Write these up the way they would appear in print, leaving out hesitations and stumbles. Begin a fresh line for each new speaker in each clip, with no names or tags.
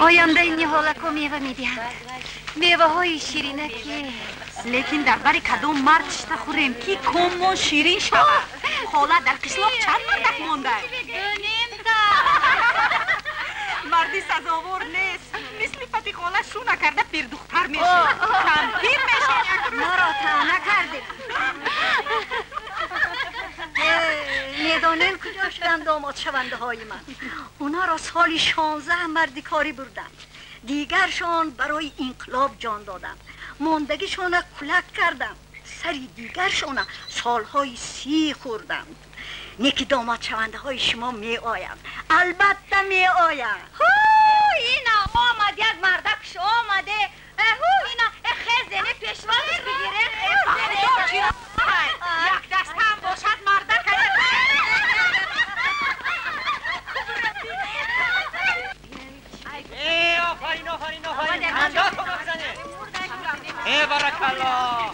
Оянда ин ниҳолако мева медиҳанд. Меваҳои ширинаки.
Лекин дар бари кадом мард шита хӯрем, ки коммон ширин шавад? Хола, дар қишлоқ чанд мардак монда?
Дунимта.
Марди сазовор нест. Мисли фати хола шу накарда пирдухтар мешед. Кампир мешед.
Моро таъна кардем. Медонем куҷо шуданд домодшавандаҳои ман. Онҳоро соли 16 мардикорӣ бурдам. Дигаршон барои инқилоб ҷон додам. Мондагишона кулак кардам. Сари дигаршона солҳои 30 хӯрдам. Неки домодшавандаҳои шумо меоянд. Албатта меоянд.
Ҳу, ина омад, як мардакш омаде. Ҳу, ина хезене пешвозиш бигире.
Як дастам бошад мардак.
آفرین آفرین آفرین، پنجاتون رو بزنه. ای بارکالله.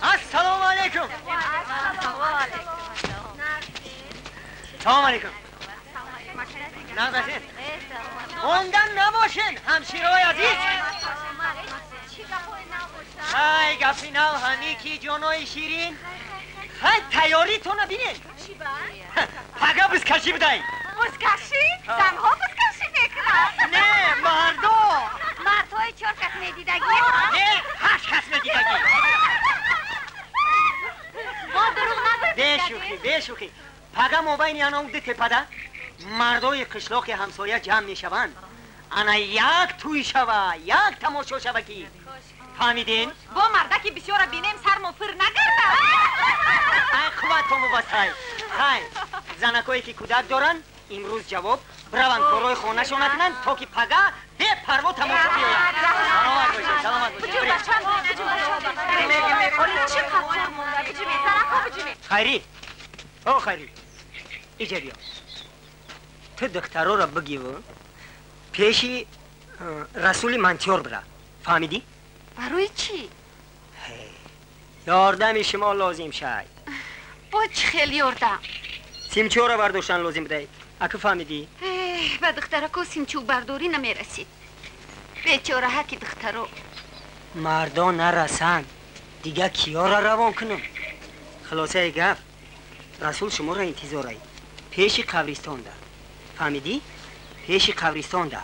السلام علیکم. سلام علیکم. نازشین موندن نباشین همشیرهای عزیز. های گپی نو همی کی جانای شیرین. های تیاریتون رو بینین. پگه بزکشی بدهی.
بزکشی؟ زنها بزکشی میکنن؟
نه، مردا.
مردهای 4 کس میدیدگی؟
نه، 8 کس میدیدگی.
ما دروغ نگفتیم.
بشوخی بشوخی. پگه مابین یعنی دو تپده مردای قشلاق همسایه جمع میشوند. انا یک توی شوه، یک تماشا شوه کی. فهمیدین؟
با مردکی بسیار بینیم سرمو پر نگردم.
ای قوتتون مباسای. خیر، زنکایی که کودک دارن امروز جواب بروند کارهای خانه‌شون نکنند تا که پگه به پروا تماشا بیایند. سلامت باشین، سلامت باشین. خیری، او خیری، اینجا بیا. تو دخترها را بگی و پیشی رسول منتیار برا. فهمیدی؟
برای چی؟
یاردم شما لازم شد.
با چه خیلی یاردم؟
سیمچو را برداشتن لازم بوده. اکه فهمیدی؟
به دخترکو سیمچو برداری نمیرسید. بیچاره حکی دخترو.
مردا نرسند. دیگه کیا را روان کنم؟ خلاصه گپ رسول شما را انتظار ای. پیش قبرستان ده. فهمیدی؟ پیش قبرستان ده.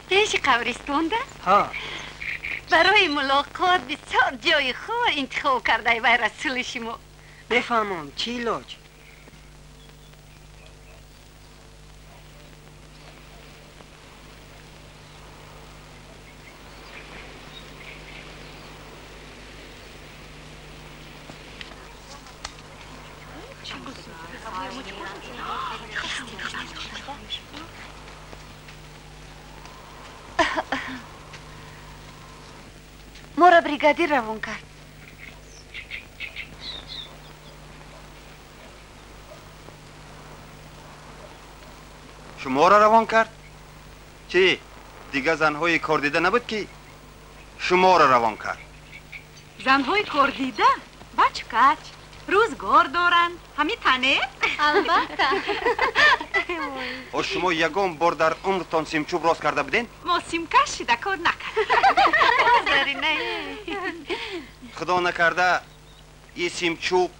پیش قبرستان ده؟
ها.
برای ملاقات بسیار جای خوب انتخاب کرده ای بای رسول شما.
بفهمم چی لاج؟
ما را بریگادیر روان کرد.
شما را روان کرد؟ چی؟ دیگه زنهای کار دیده نبود که شما را روان کرد؟
زنهای کار دیده؟ بچ کچ روزگار دارن همین تنه؟
البته.
و شما یگان بار در عمرتان سیمچوب راست کرده بودین؟
ما سیمکش شده کار نکرد.
خدا نکرده این سیمچوب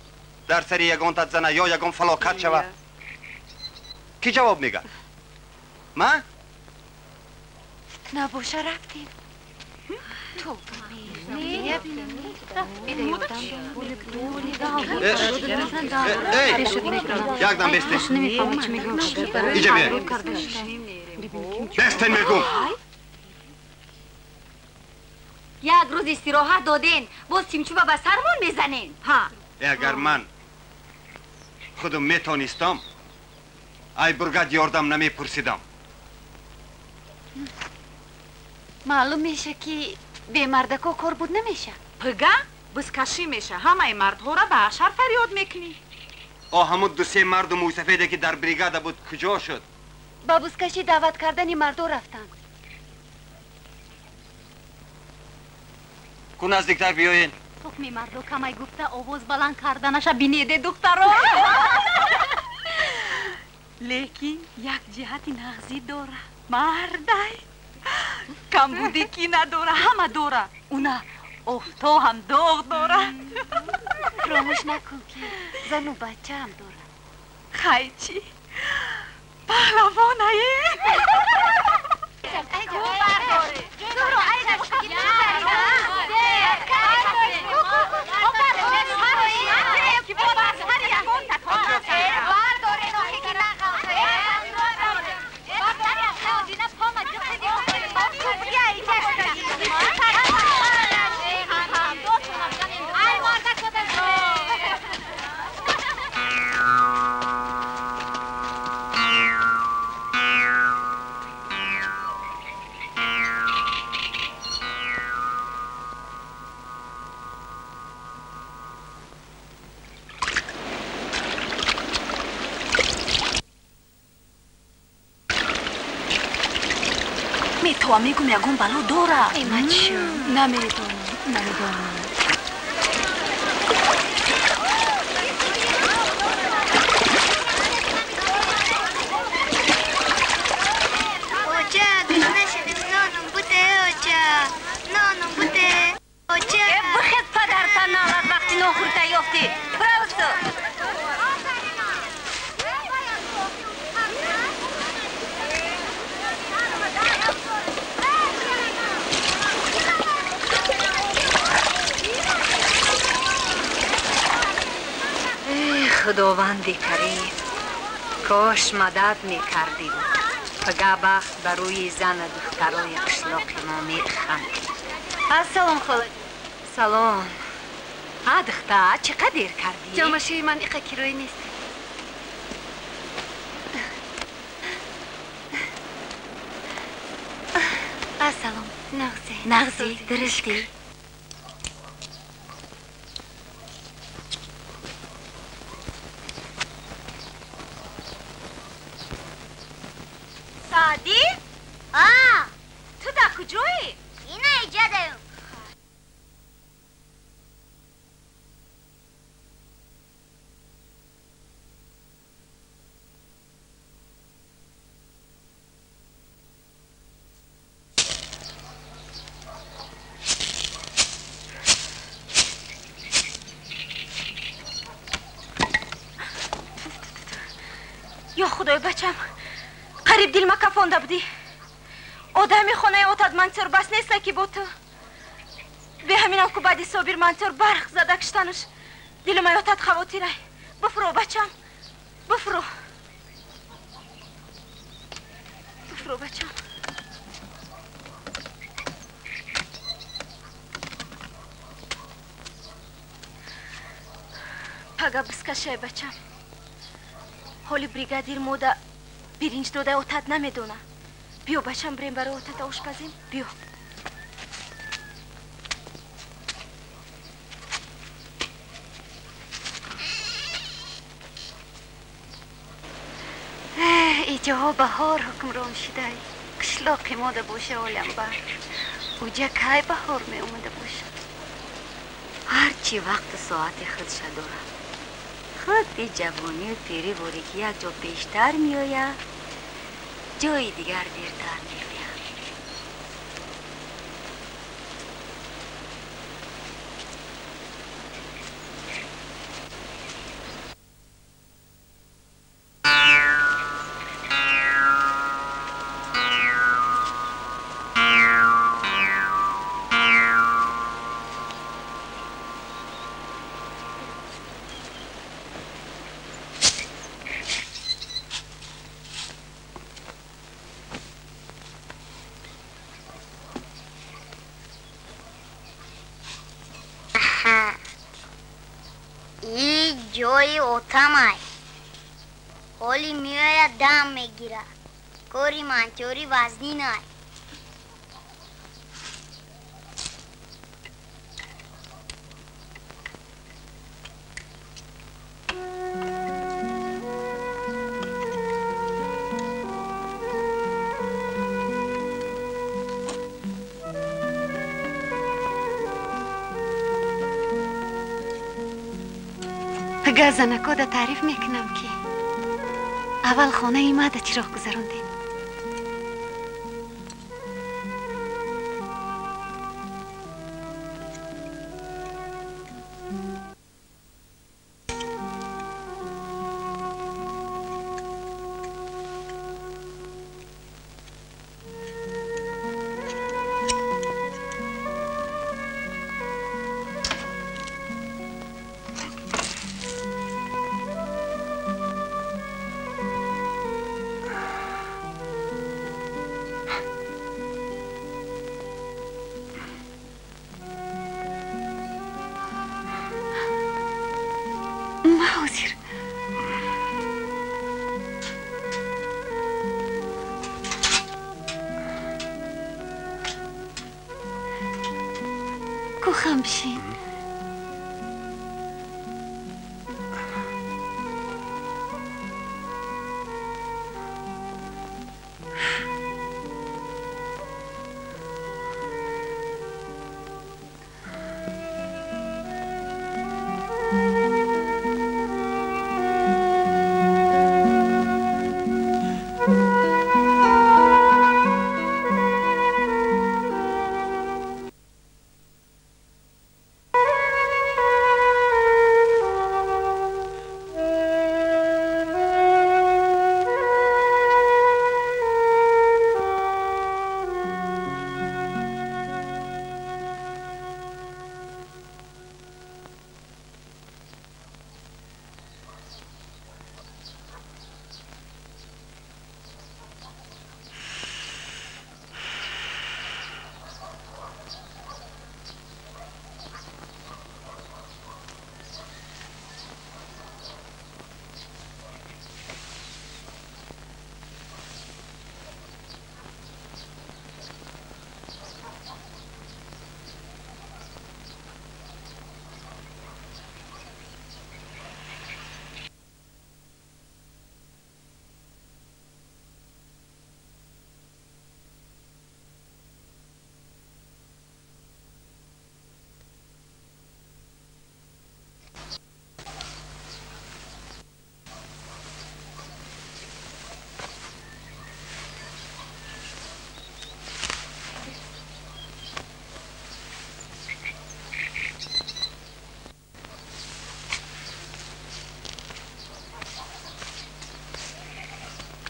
در سر یگان تد زنه یا یگان فلاکت شود، کی جواب میگه؟ من؟
نباشه رفتیم. تو
یک دم بستین. اینجا بیاین. بستین میگم.
یک روز استراحت دادین، باز سیمچوبه به سرمون میزنین.
ها.
اگر من خودم میتونستم ای برگد یاردم نمیپرسیدم.
معلوم میشه که به مردکا کار بود نمیشه.
پگه بزکشی میشه، همه مردها را به حشر فریاد میکنی.
آه، همون دو سه مرد و موسفیده که در بریگاده بود کجا شد؟
با بزکشی دعوت کردن مردا رفتن.
Ку наздиктар биёен.
Тухми мардо камай гуфта овоз баланд карданаша бинеде, духтаро. Лекин як ҷиҳати нағзӣ дора. Мардай. Камбудӣ ки надора, ҳама дора. Уна офто ҳам доғ дора.
Фаромӯш накун, ки зану бачаам дора.
Хайчи. Паҳлавонае. Метоа мегум, ягон бало дора.
Эмачу, намедонам, намедонам.
Оча, гушна шудем, ноном буте, оча, ноном буте, оча.
Бихез, падарта налад, вақти нохӯрта ёфтӣ. Бравсо. Худованди карим, кош мадад мекардӣ. Пага бахт ба рӯи зана духтарои қишлоқи мо механд.
Ассалом, хола.
Салом. А, духтар, чӣ қадр дер кардӣ?
Ҷомашӯи ман иқа кироӣ нест. Ассалом, нағзӣ.
Нағзӣ, дурустӣ.
Саъдӣ?
А,
ту дар куҷоӣ?
Ина иҷадаем.
Ё худои, бачам, қариб дилма кафонда будӣ. Одами хонаи отад мантёр бас неста, ки бо ту. Беҳаминам ку баъди Собир мантёр барқ зада киштанаш дилмай отад хавотирай. Буфуро, бачам, буфуро, буфуро, бачам. Пага бискашай, бачам. Ҳоли бригадир мода биринҷ дода отат намедона. Биё, бачам, бирем барои отата ошпазем. Биё.
Иҷоҳо баҳор ҳукмрон шудай. Қишлоқи мода боша олам барф. Уҷа кай баҳор меомада бошад?
Ҳарчи вақту соати худша дорад. Худи ҷавонию пирӣ воре ки як ҷо пештар меояд, ҷои дигар дертар меояд.
Ҷои отамай. Ҳоли меояд, дам мегирад. Кори мантёрӣ вазнинай.
Дигар занакода таъриф мекунам ки аввал хонаи мада чироғ гузарондем.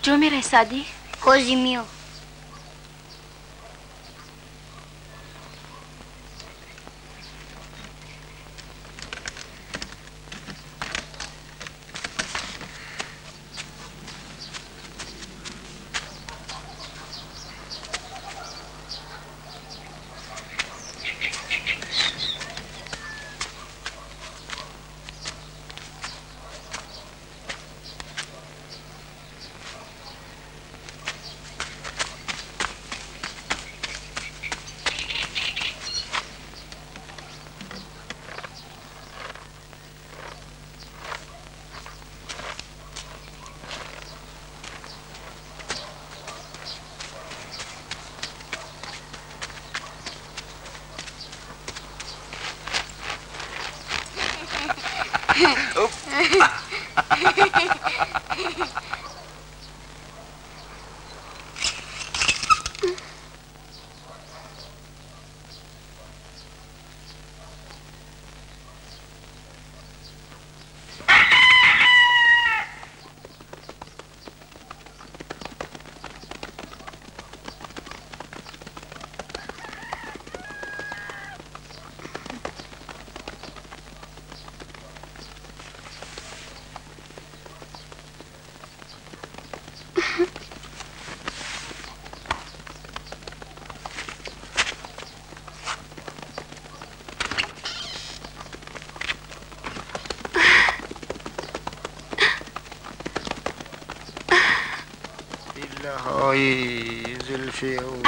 Куҷо мерай, Саъдӣ?
Ҳози миё.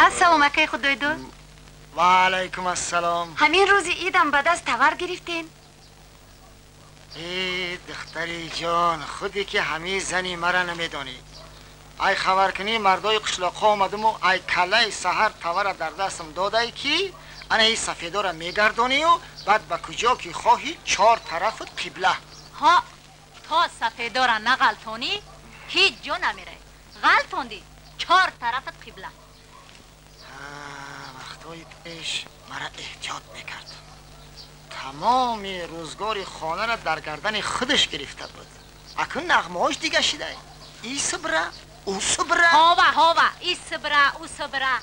Ассалом акай Худойдод.
Ва алайкум ассалом.
Ҳамин рӯзи идам ба даст тавар гирифтем.
Э, духтари ҷон, худе ки ҳамин зани мара намедонӣ. Ай хабаркунӣ мардои қишлоқҳо омадуму ай каллаи саҳар тавара дар дастам додай ки ана ин сафедора мегардонию баъд ба куҷо ки хоҳӣ чор тарафут қибла.
Ҳо, То сафедора нағалтонӣ ҳеҷ ҷо намерай. Ғалтондӣ чор тарафат қибла.
Вақтҳои пеш мара эҳтиёт мекард. Тамоми рӯзгори хонаро дар гардани худаш гирифта буд. Акун нағмаҳош дига шидай. И сибра, ӯ сибра.
Ҳова, ҳова, и сибра, ӯ сибра.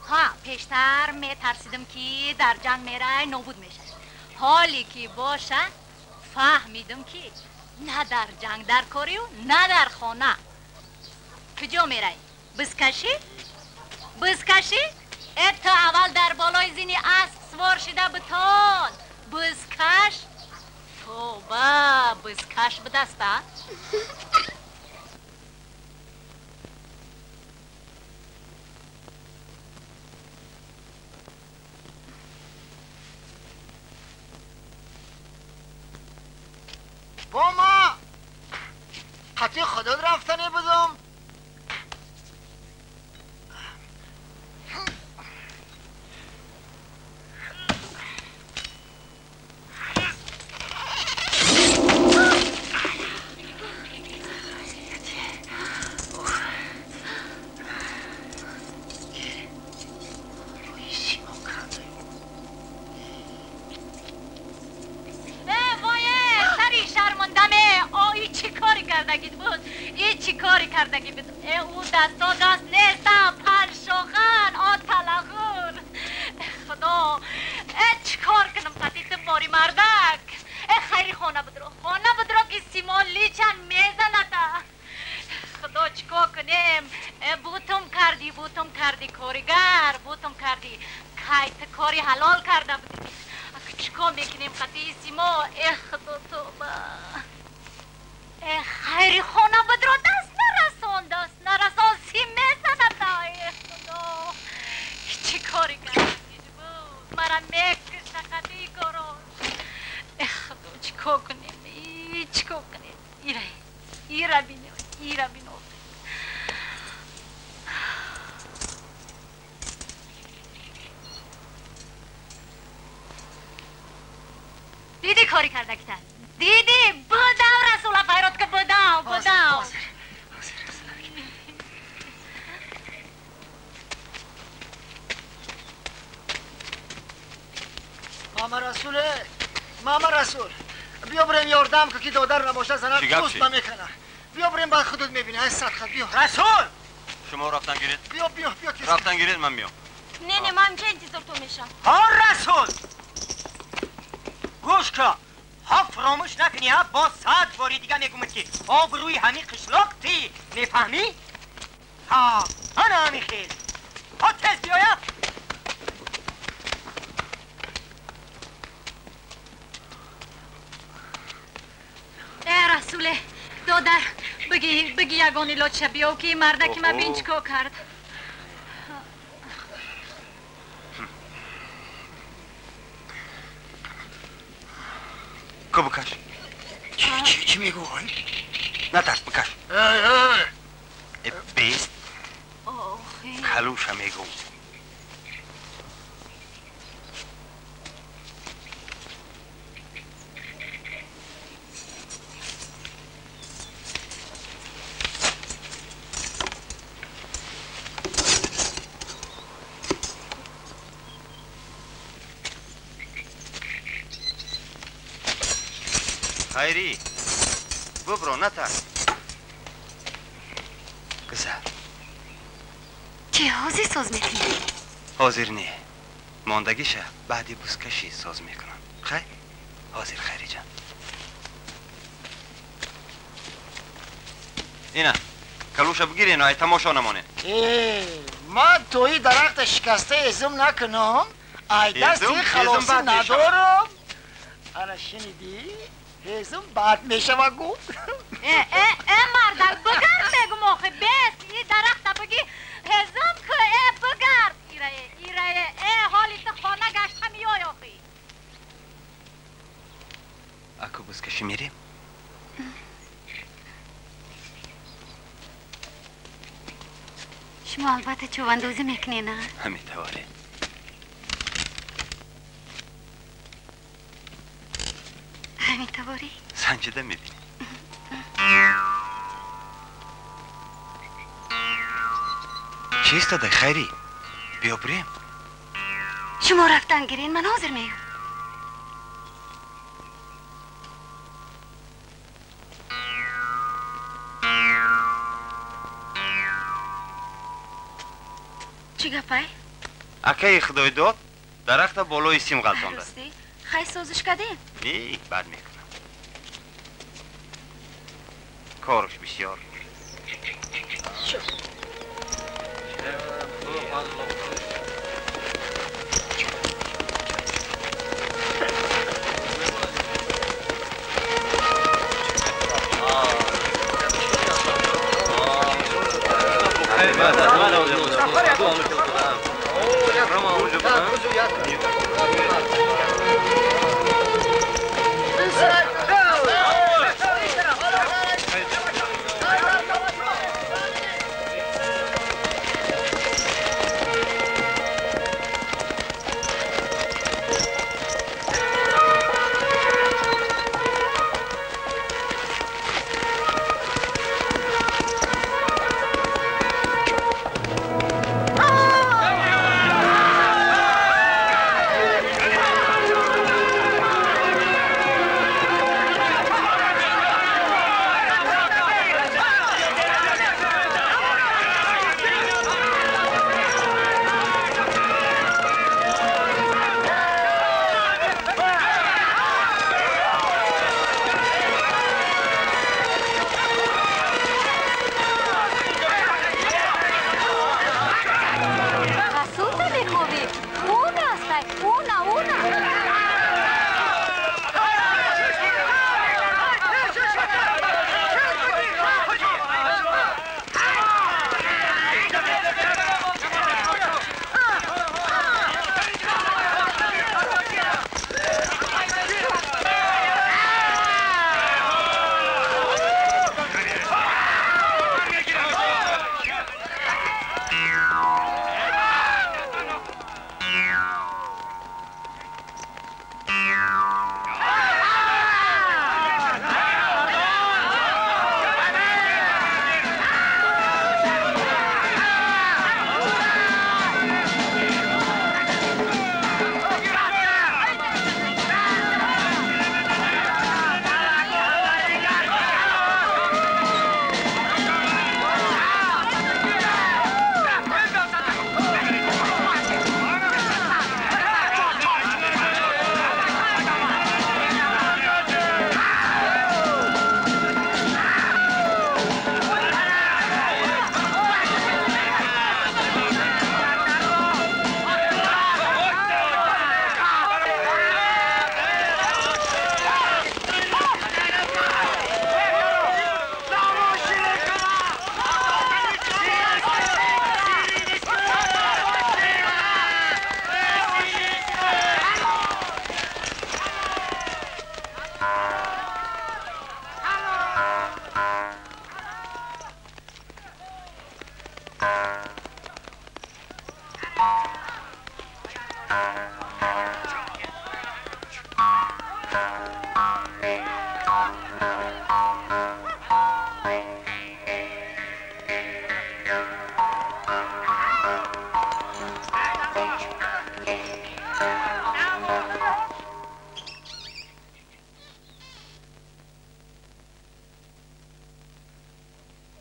Ҳа, пештар метарсидим ки дар ҷанг мерай нобуд мешавӣ. Ҳоле ки боша фаҳмидим ки на дар ҷанг дар корию, на дар хона. Куҷо мерай? Бизкашӣ? Бизкашӣ? Э ту аввал дар болои зини асп свор шида битон. Бизкаш? Тоба, бизкаш бидаста?
Бо ма қатъи худот рафтанӣ будум. Ки додар набоша занат пӯст намекана. Биё бирем, баъд худат мебинӣ. Ай садхат биё.
Расул!
Шумо рафтан гиред.
Биё, биё, биё.
Рафтан гиред, ман миём.
Не, не, ман инҷа интизор ту мешам.
Ҳа, Расул! Гӯш кун. Ҳа, фаромӯш накунӣ, ҳа, боз 100 бори дига мегӯмад ки обрӯи ҳамин қишлоқ ти. Мефаҳмӣ? Ҳа, ана ҳамин хел. Ҳа, тез биёя.
Расуле, додар, бигӣ, бигӣ ягон илоҷша биёв ки мардаки ма бин чӣ кор кард.
Ку бикаш.
Чӣ, чӣ, чӣ мегӯй?
Натарс, бикаш. Э, бест. Калуша мегӯм. Хайри, бубро, натарс. Гузар.
Чӣ ҳозир соз мекунӣ?
Ҳозир не. Мондагиша баъди бузкашӣ соз мекунам. Хай? Ҳозир, Хайриҷан. Ина, калуша бигирен, ай тамошо намонед.
Э, ман тои дарахта шикаста ҳезум накунам, ай дасти халосӣ надорам. Ана шунидӣ? Ҳезум бад мешава гуфт.
Э, э, э, мардак, бигард мегум охи, бес, и дарахта биги, ҳезум ку, э, бигард. Ирае, ирае, э, ҳоли ту хона гашта миёй охи.
Аку бузкашӣ мерем?
Шумо албатта чӯбандозӣ мекунед, на?
Ҳамин тавре.
Ҳамин тавре?
Санҷида мебинӣ. Чист дадай, хайрӣ? Биё бирем.
Шумо рафтан гирин, ман ҳозир меям. Чӣ гапай?
Акаи Худойдод дарахта болои сим ғалтонда.
Ростӣ? Хай созиш кардем?
Не, бад мекунам. Корш бисёр.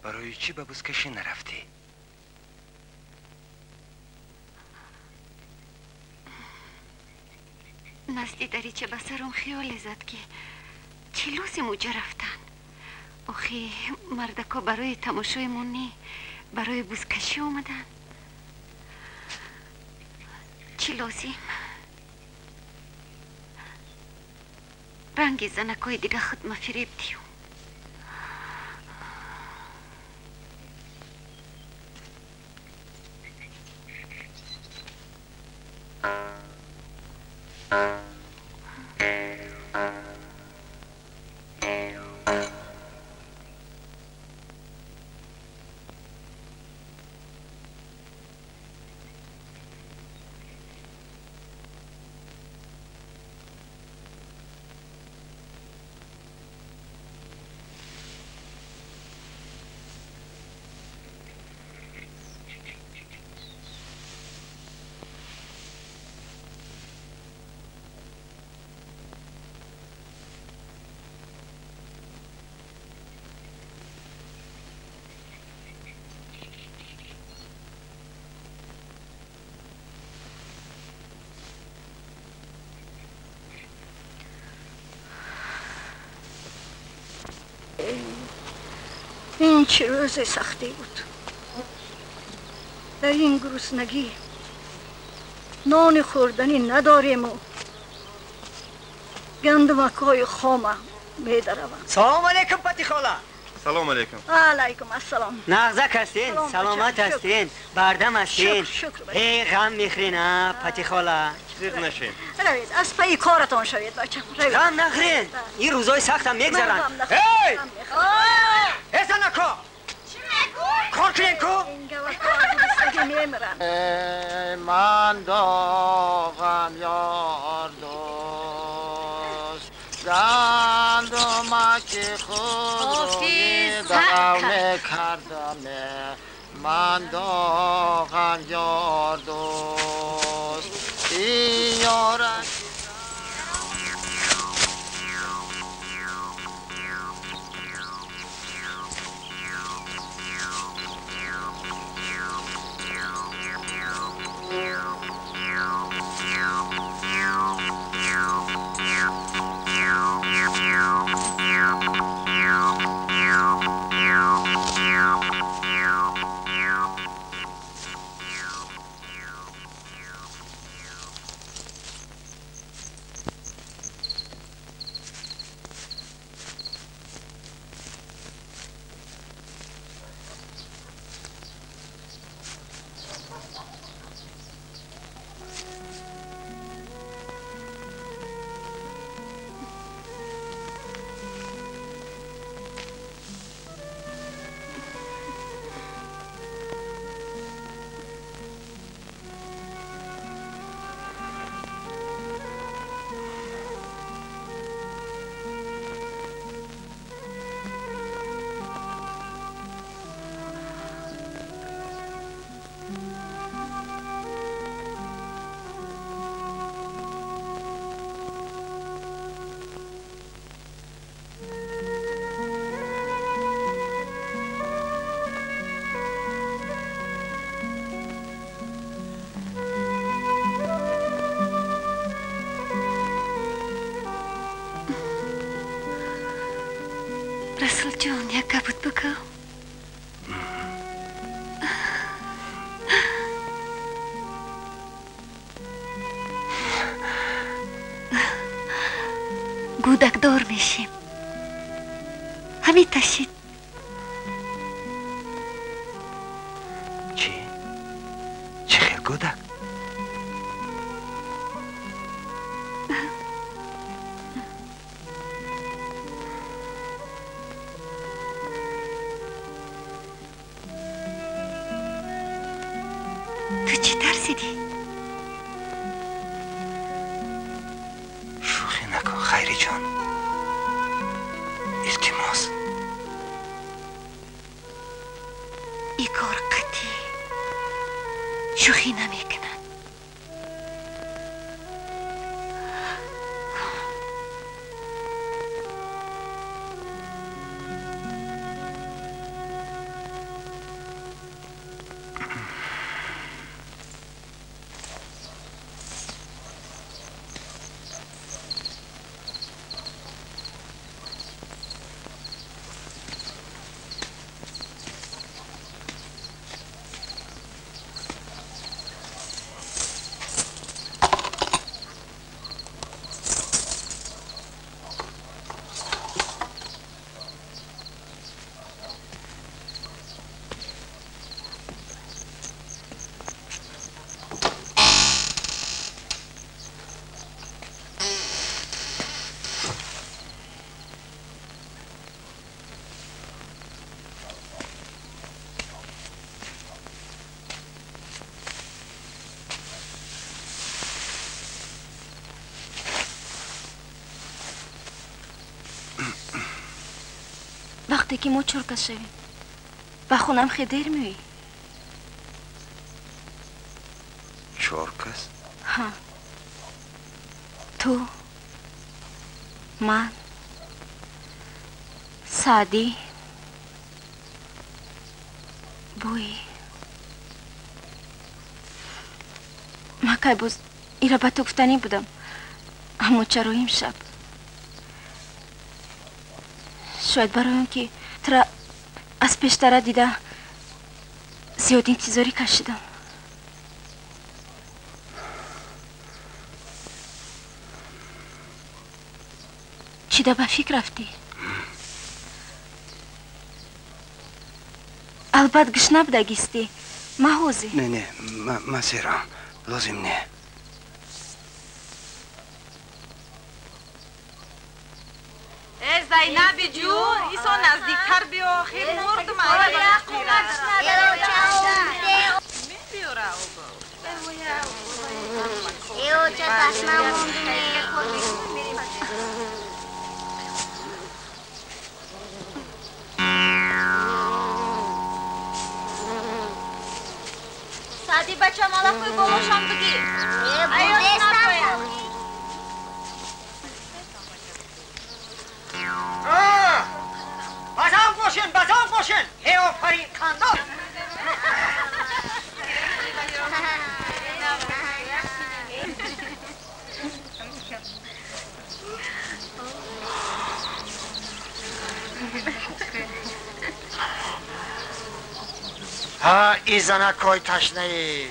Барои чӣ ба бузкашӣ нарафтӣ?
Назди дарича ба сарум хиёле зад, ки чӣ лозим уҷа рафтан? Охи, мардако барои тамошои мо не, барои бузкашӣ омадан. Чӣ лозим? Ранги занакҳои дига худма фиреб диюм.
Чӣ рӯзи сахтӣ буд. Дар ин гуруснагӣ нони хӯрданӣ надорему гандумакҳои хома медараванд.
Салом алейкум, Пати хола.
Салом алейкум.
Алайкум ассалом.
Нағзак ҳастен, саломат ҳастен, бардам ҳастен. Эй, ғам мехӯрен, а, Пати хола.
Зиқ нашен.
Равед, аз пайи коратон шавед, бачам.
Ғам нахӯрен. Ин рӯзҳои сахтам мегзаранд. Эй! Эй, занако! Кор кунен ку?
Эй, ман доғам ёр дӯст, гандумаки худро медав мекардам, ман доғам ёр дӯст, ин ёра.
Расулҷон, як гапут бигӯ. Гӯдакдор мешем. Ҳамин ташид.
Чӣ? Чӣ хел гӯдак?
Ту чӣ тарсидӣ?
Шӯхӣ накун, Хайриҷон. Илтимос.
Ин кор қатъӣ шӯхӣ намекунад.
Вақте ки мо чор кас шавем, ба хонам хе дер меоӣ.
Чор кас?
Ҳа. Ту, ман, Саъдӣ, Бӯӣ. Ман кай боз ира ба ту гуфтанӣ будам, аммо чаро имшаб? Шояд барои он ки тура Аз пештара дида зиёд интизорӣ кашидам. Чида ба фикр рафтӣ? Албат гушна будагистӣ. Ма ҳозир.
Не, не, ма серам. Лозим не.
Э, Зайнаби ҷун, исо наздиктар биё, хир мурдум. Сади бачам, алақӯи болошам бигир.
Базам бошин, базам бошин. Эй офарин қандон.
Ҳа, и занакҳои ташнаи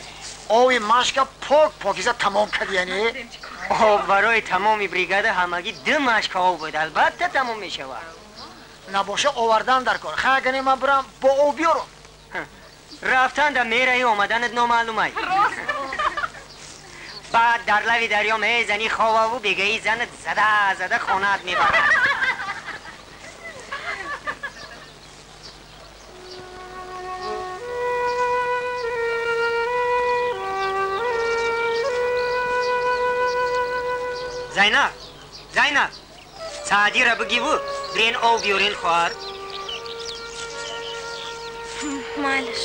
ови машка пок покиза тамом кард, яъне?
Об барои тамоми бригада ҳамагӣ ду машка об буд, албатта тамом мешавад.
Набоша овардан дар кор. Хай, агар ман бирам бо об биёрам.
Рафтан да мераи, омаданат номаълумай. Баъд дар лави дарё мезанӣ ховаву бегаи занат зада зада хонаат мебарад. Зайнаб, Зайнаб, Саъдира бигиву бирен об биёрен, хоҳар.
Майлаш.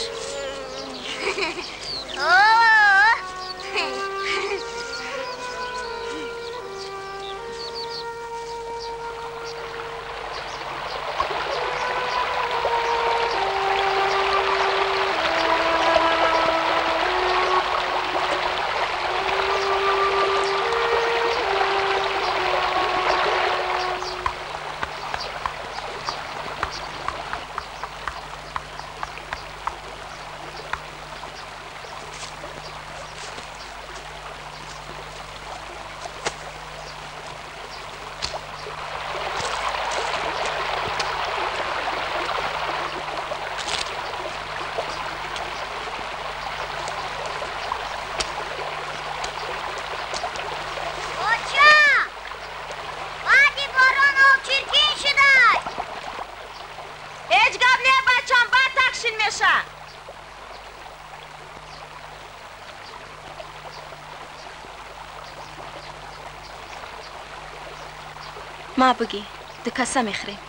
Ма бигӣ, ду каса мехӯрем.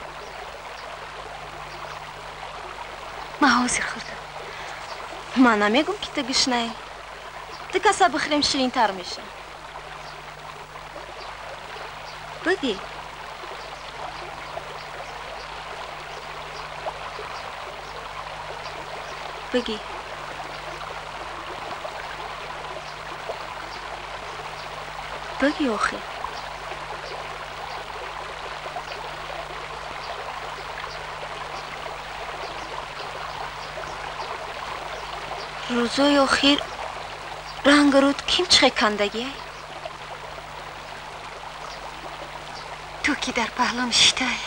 Ма ҳозир хӯрдам. Ман намегум, ки ту гушнаӣ. Ду каса бихӯрем, ширинтар меша. Бигӣ. Бигӣ. Бигӣ охир. Рӯзои охир ранг руд ким чихе кандагиай?
Ту ки дар паҳлум шитай,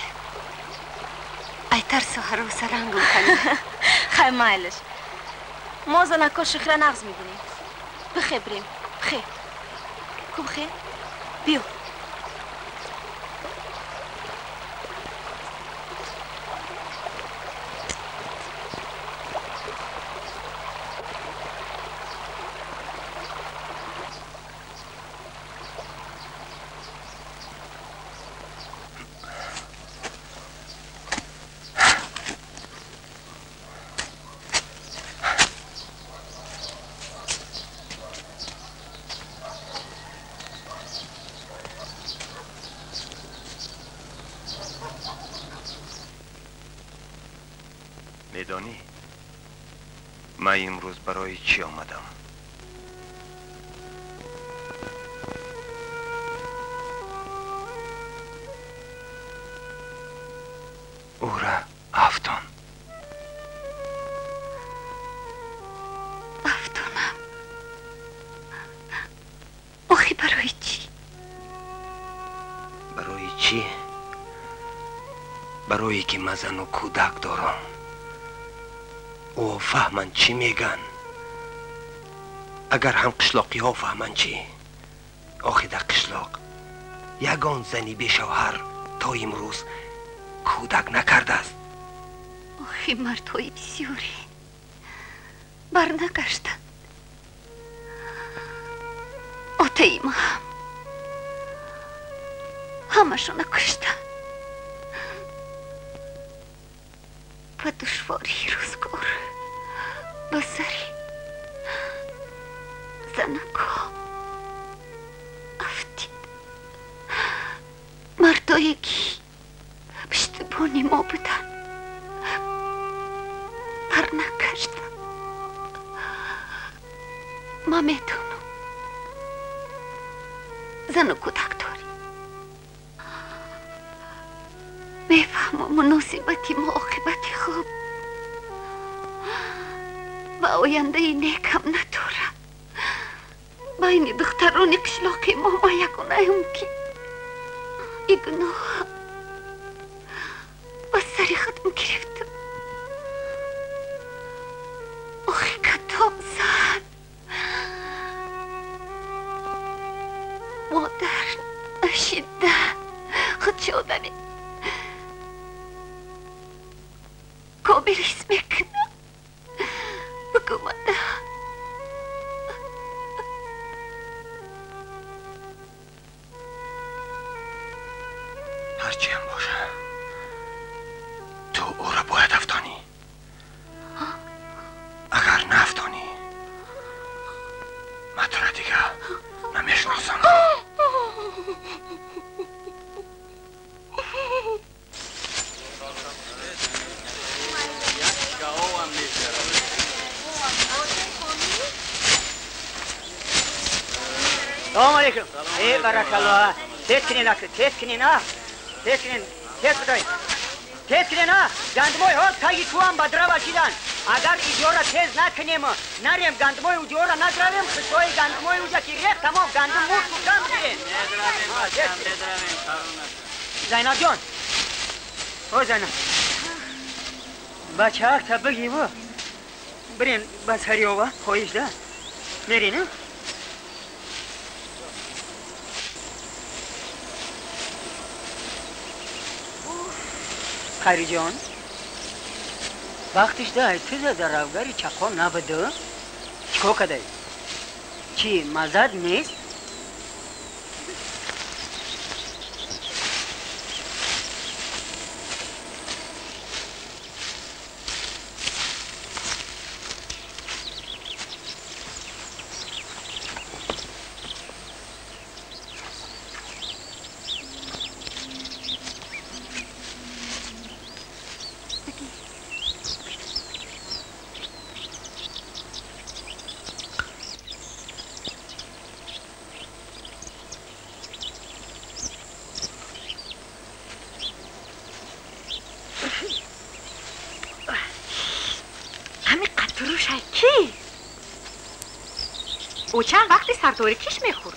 ай тарсу ҳароса рангум канда.
Хай, майлаш. Мо занако шухра нағз мебинем. Бихе бирем, бихе. Ку бихе? Биё.
Медонӣ, ман имрӯз барои чӣ омадам? Ура, афтон.
Барое ки ман зану кӯдак дорам. О фаҳманд чӣ меган? Агар ҳам қишлоқиҳо фаҳманд чӣ? Охи дар қишлоқ ягон зани бешавҳар то имрӯз кӯдак накардааст.
Охи мардҳои бисёре барнагаштанд. Отаи ма ҳам ҳамашона куштанд. Ба душвории рӯзгор ба сари занакҳо афтид. Мардое ки пуштибони мо буданд барнагаштанд. Ман медонам зану кӯдак дорӣ. Мефаҳмам муносибати мо оқибати хуб ва ояндаи некам надорад. Байни духтарони қишлоқи мо ман ягонаам ки и гуноҳ ба сари худам гирифтам. Охи кадом зан модар нашида худши одами комил ҳис мекунад. Бигӯ мада.
Ҳарчиам боша, ту ӯро бояд афтонӣ. Агар наафтонӣ, ман туро дигар намешиносам.
Салом алейкум. Э, баракаллоҳ. Тез кунин, ака, тез кунин, а. Тез кунин, тез бидай. Тез кунин, а. Гандумои ҳоз таги кӯҳам ба драва шидан. Агар иҷора тез накунем, нарем гандумои уҷора надравем, хишои гандумои уҷа ки рех тамом гандум мурд кам бигирем. Зайнаб ҷон. О Зайнаб. Бачаак та бигиву. Бирин ба сари ова, хоҳиш да. Мерин, а? Хайриҷон, вақтиш да туза дар равгари чаққон набуду? Чӣ кор кардаӣ? Чӣ маззат нест?
او چند وقتی سرطوری کش میخورد؟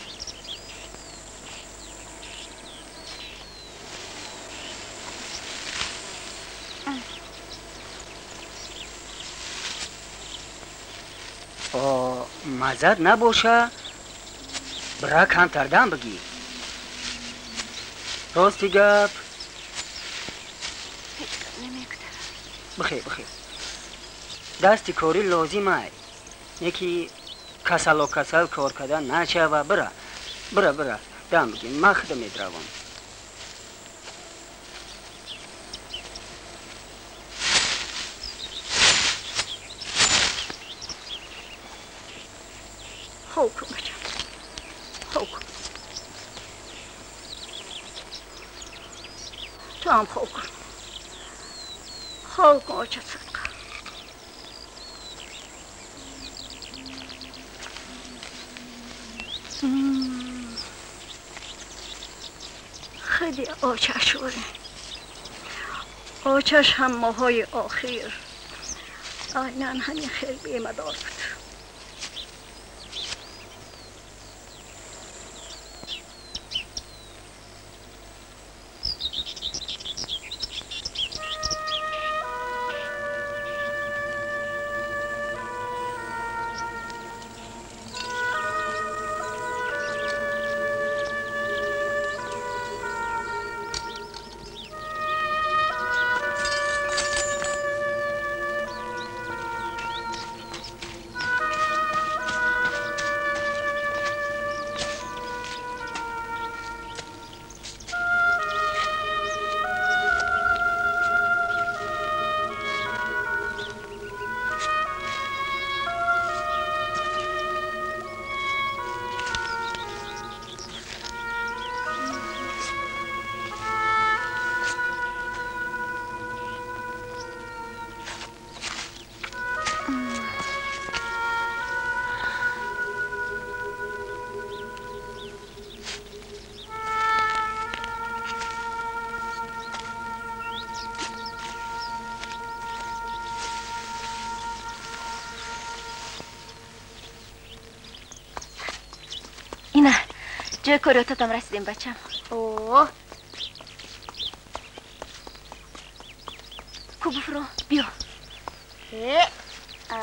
маззат набоша, бира камтар дам бигӣ. Рости гап
ҳеҷ гап намегузарад.
Бихер, бихер. Дасти корӣ лозим ай. Неки касало касал кор кардан нашава. Бира, бира, бира, дам бигӣ. Ман худам медравам.
Хоб кун бачам, хоб кун. Ту ҳам хоб кун. Хоб кун, оча садқа. Худи очаш ӯре. Очаш ҳам моҳҳои охир айнан ҳамин хел бемадор буд.
Ҷои кори отатам расидем, бачам.
О.
Ку буфро, биё.
Э. А.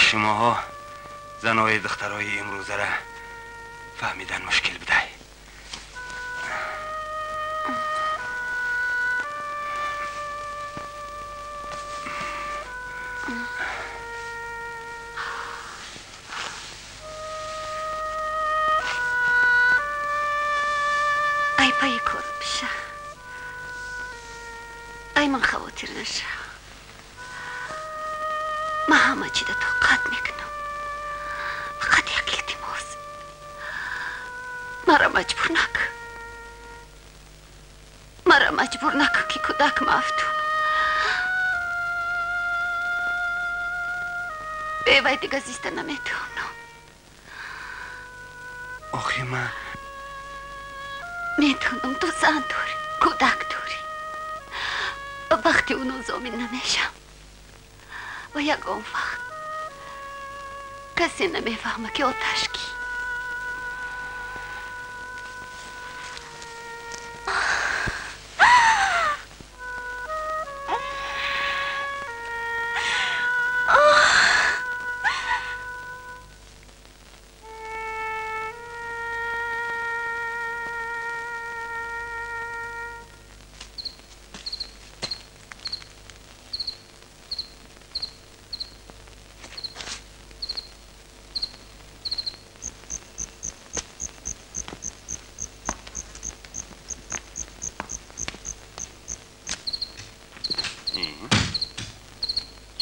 Шумоҳо занои духтарои имрӯзара фаҳмидан мушкил будай.
Ай пайи кор биша. Ай ман хавотир наша. Ман ҳама чида тоқат мекунам. Фақат як илтимос. Мара маҷбур накун. Мара маҷбур накун ки кӯдак мафтун. Бевай дига зиста наметавонам.
Охи ман
метавонам, ту зан дорӣ, кӯдак дорӣ. Ба бахти уно зомин намешам. Ва ягон вақт касе намефаҳма ки оташ кӣ.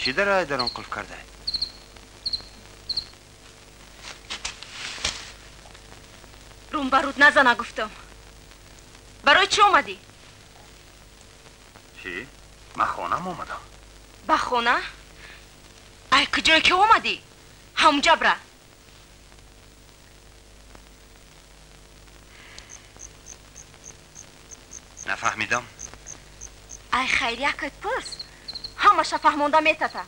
Чӣ дар дар он қулф карда?
Рум ба руд назана гуфтам. Барои чӣ омадӣ?
Чӣ? Ман хонам омадам.
Ба хона? Ай куҷое ки омадӣ? Ҳамунҷа бира.
Нафаҳмидам.
Ай хайриякат пурс. Ҳамаша фаҳмонда метата.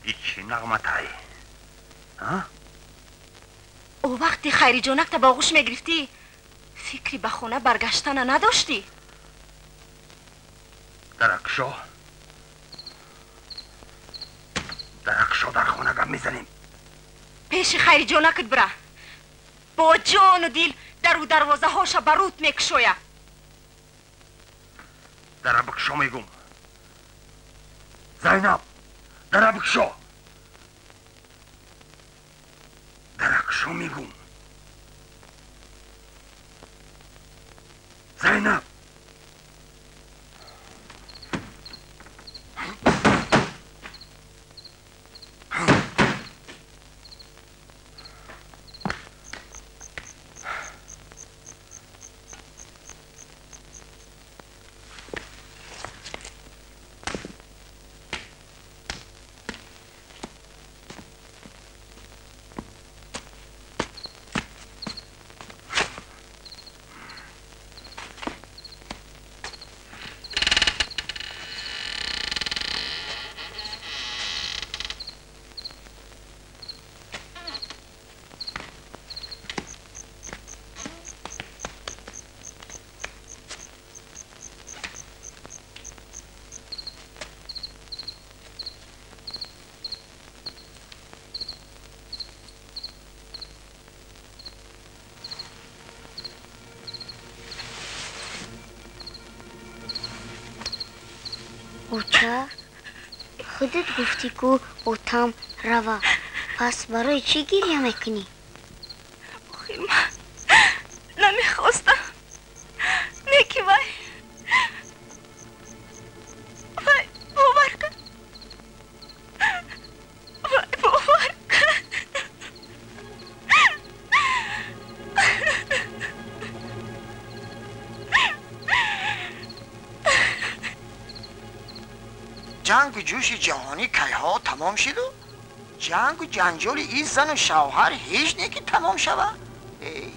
И чӣ нағматай?
О вақти хайриҷонакта ба оғӯш мегирифтӣ, Фикри ба хона баргаштана надоштӣ?
Даракшо, даракшо, дар хона гап мезанем.
Пеши Хайриҷонакат бира. Бо ҷону дил дару дарвозаҳоша ба рут мекушоя.
Дара бикушо мегум. Зайнаб, дара бикушо. Даракшо мегум. Зайнаб.
Оча, худат гуфтӣ ку отам рава. Пас барои чӣ гиря мекунӣ?
Охир ман намехостам. Не ки вай. Вай бовар кун. Вай бовар кун.
Ҷангу ҷӯши ҷаҳонӣ кайҳо тамом шиду? Ҷангу ҷанҷоли ин зану шавҳар ҳеҷ не ки тамом шава? Эй!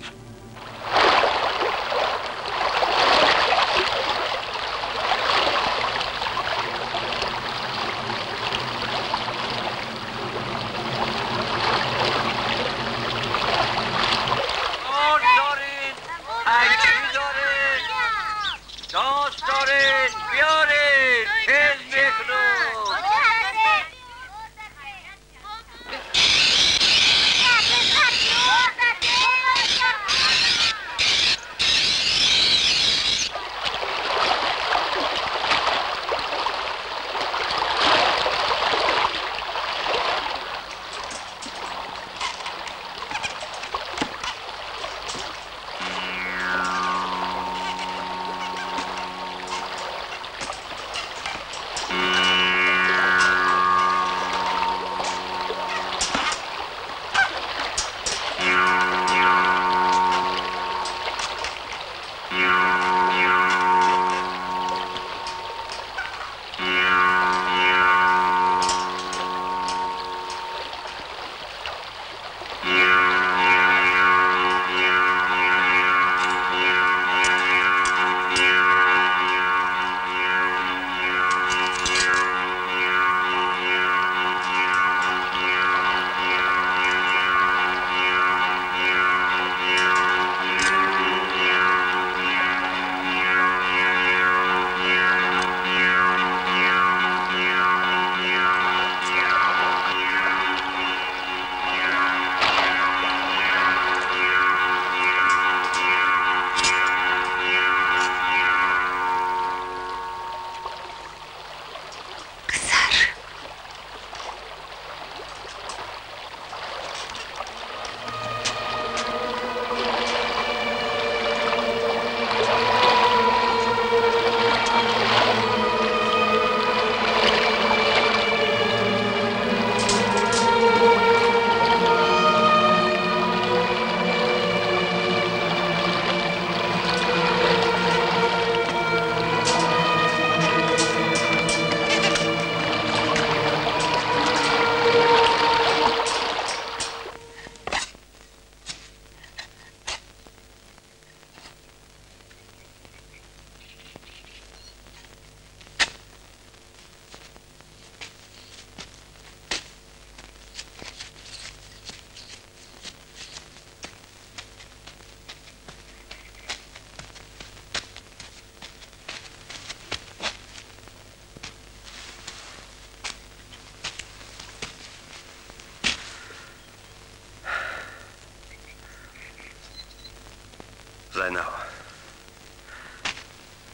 Зайнаб,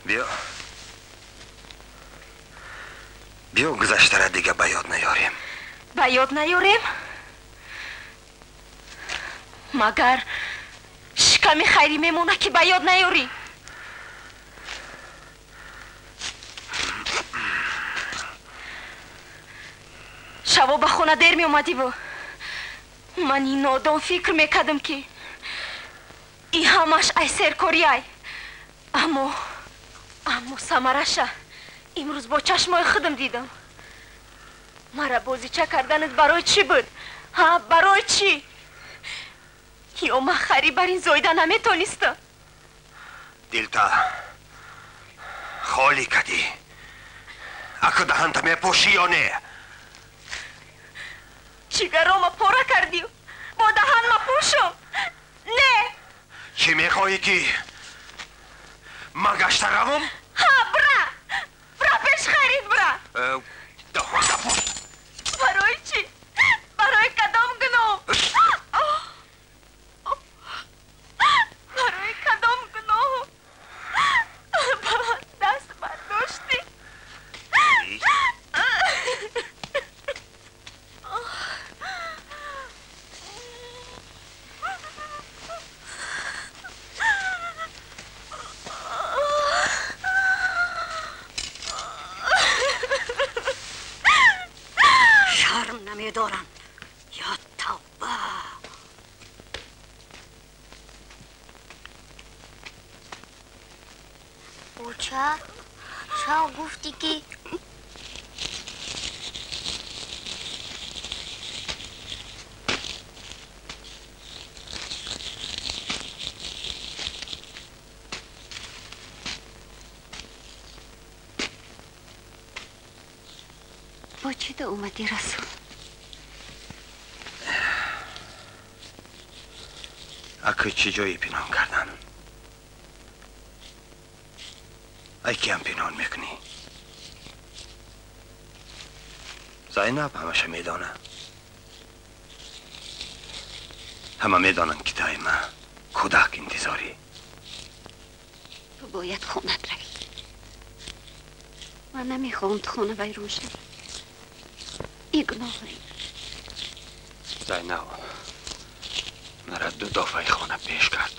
биё. Биё гузаштара дига ба ёд наёрем.
Ба ёд наёрем? Магар шиками хайрӣ мемонад ки ба ёд наёрӣ? Шабо ба хона дер меомадиву ман ин нодон фикр мекардам ки ин ҳамаш ай серкориай. Аммо самараша имрӯз бо чашмои худам дидам. Мара бозича карданат барои чӣ буд? Ҳа, барои чӣ? Ё ман хайрӣ бар ин зоида наметонистам?
Дилта холӣ кардӣ. Аку даҳанта мепӯшӣ ё не?
Ҷигарома пора кардию бо даҳан мапӯшум? Не!
Чӣ мехоҳӣ ки ман гашта равам?
Ҳа, бира! Бира пеш хайрит, бира!
Даҳанта пӯш!
Барои чӣ? Барои кадом гуноҳ? Барои кадом гуноҳ ба ман даст бардоштӣ?
Шарм намедоранд. Ё тавба!
Оча, шав гуфтӣ ки
бо чӣ ту омадӣ, Расул?
Аку чӣ ҷое пинҳон кардан? Ай киам пинҳон мекунӣ? Зайнаб ҳамаша медона. Ҳама медонанд ки таи ма кӯдак интизорӣ.
Ту бояд хонат равӣ. Ман намехоҳам ту хона вайрон шавӣ. И гуноҳ.
Зайнаб мара ду дофаи хона пеш кард.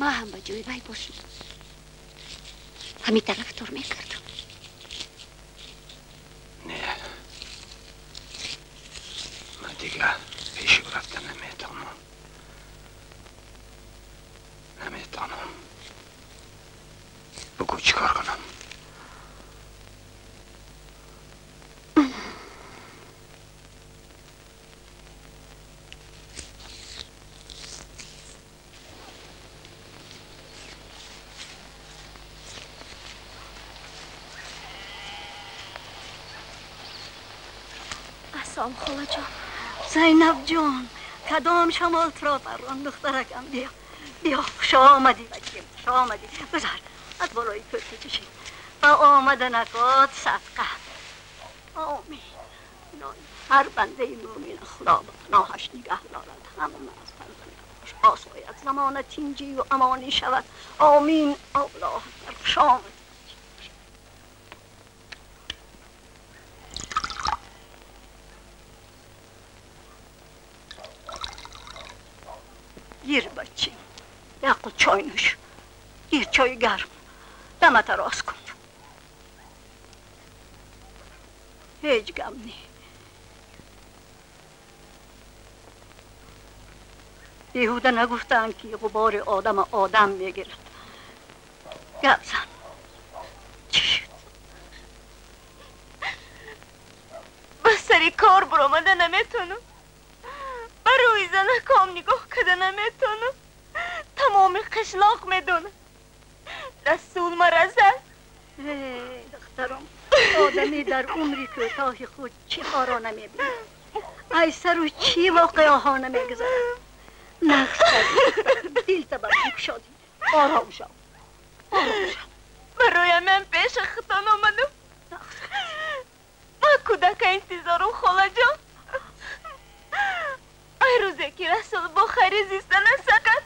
Ман ҳам ба ҷои вай бошам ҳамин тарафдор мекардам.
Не, ман дига пеши ӯ рафта наметавонам. Наметавонам. Бугӯ чӣ кор кунам?
Ассалом, холаҷон.
Зайнаб ҷон, кадом шамол туро паррон, духтаракам? Биё, биё, хуш омадӣ, бачим, хуш омадӣ. Гузар, аз болои кӯрпа чашид. Ба омаданакот садқа. Омин. Ҳар бандаи мӯмин Худо ба паноҳаш нигаҳ дорад. Ҳама аз фарзандаш осояд, замона тинҷию амонӣ шавад. Омин. Аллоҳ акбар. Хуш омадӣ. Гир, бачим, як қут чой нӯш. Гир чойи гарм. Дамата рост кун. Ҳеҷ гам не. Беҳуда нагуфтаанд ки ғубори одама одам мегирад. Гап зан. Чӣ шуд?
Ба сари кор баромада наметавонам. Ба рӯи занаком нигоҳ карда наметавонам. Тамоми қишлоқ медонад. Расул мара зад.
Эй, духтарам, одамӣ дар умри кӯтоҳи худ чӣ ҳоро намебинад? Ай сару чӣ воқеаҳо намегузарад? Нақс кардӣ, дилта бар ман кушодӣ. Ором шав, ором шав.
Барои ман пеши худтон омадам. Ман кӯдака интизорум, холаҷон. Ай рӯзе ки Расул бо хайри зистана сакат,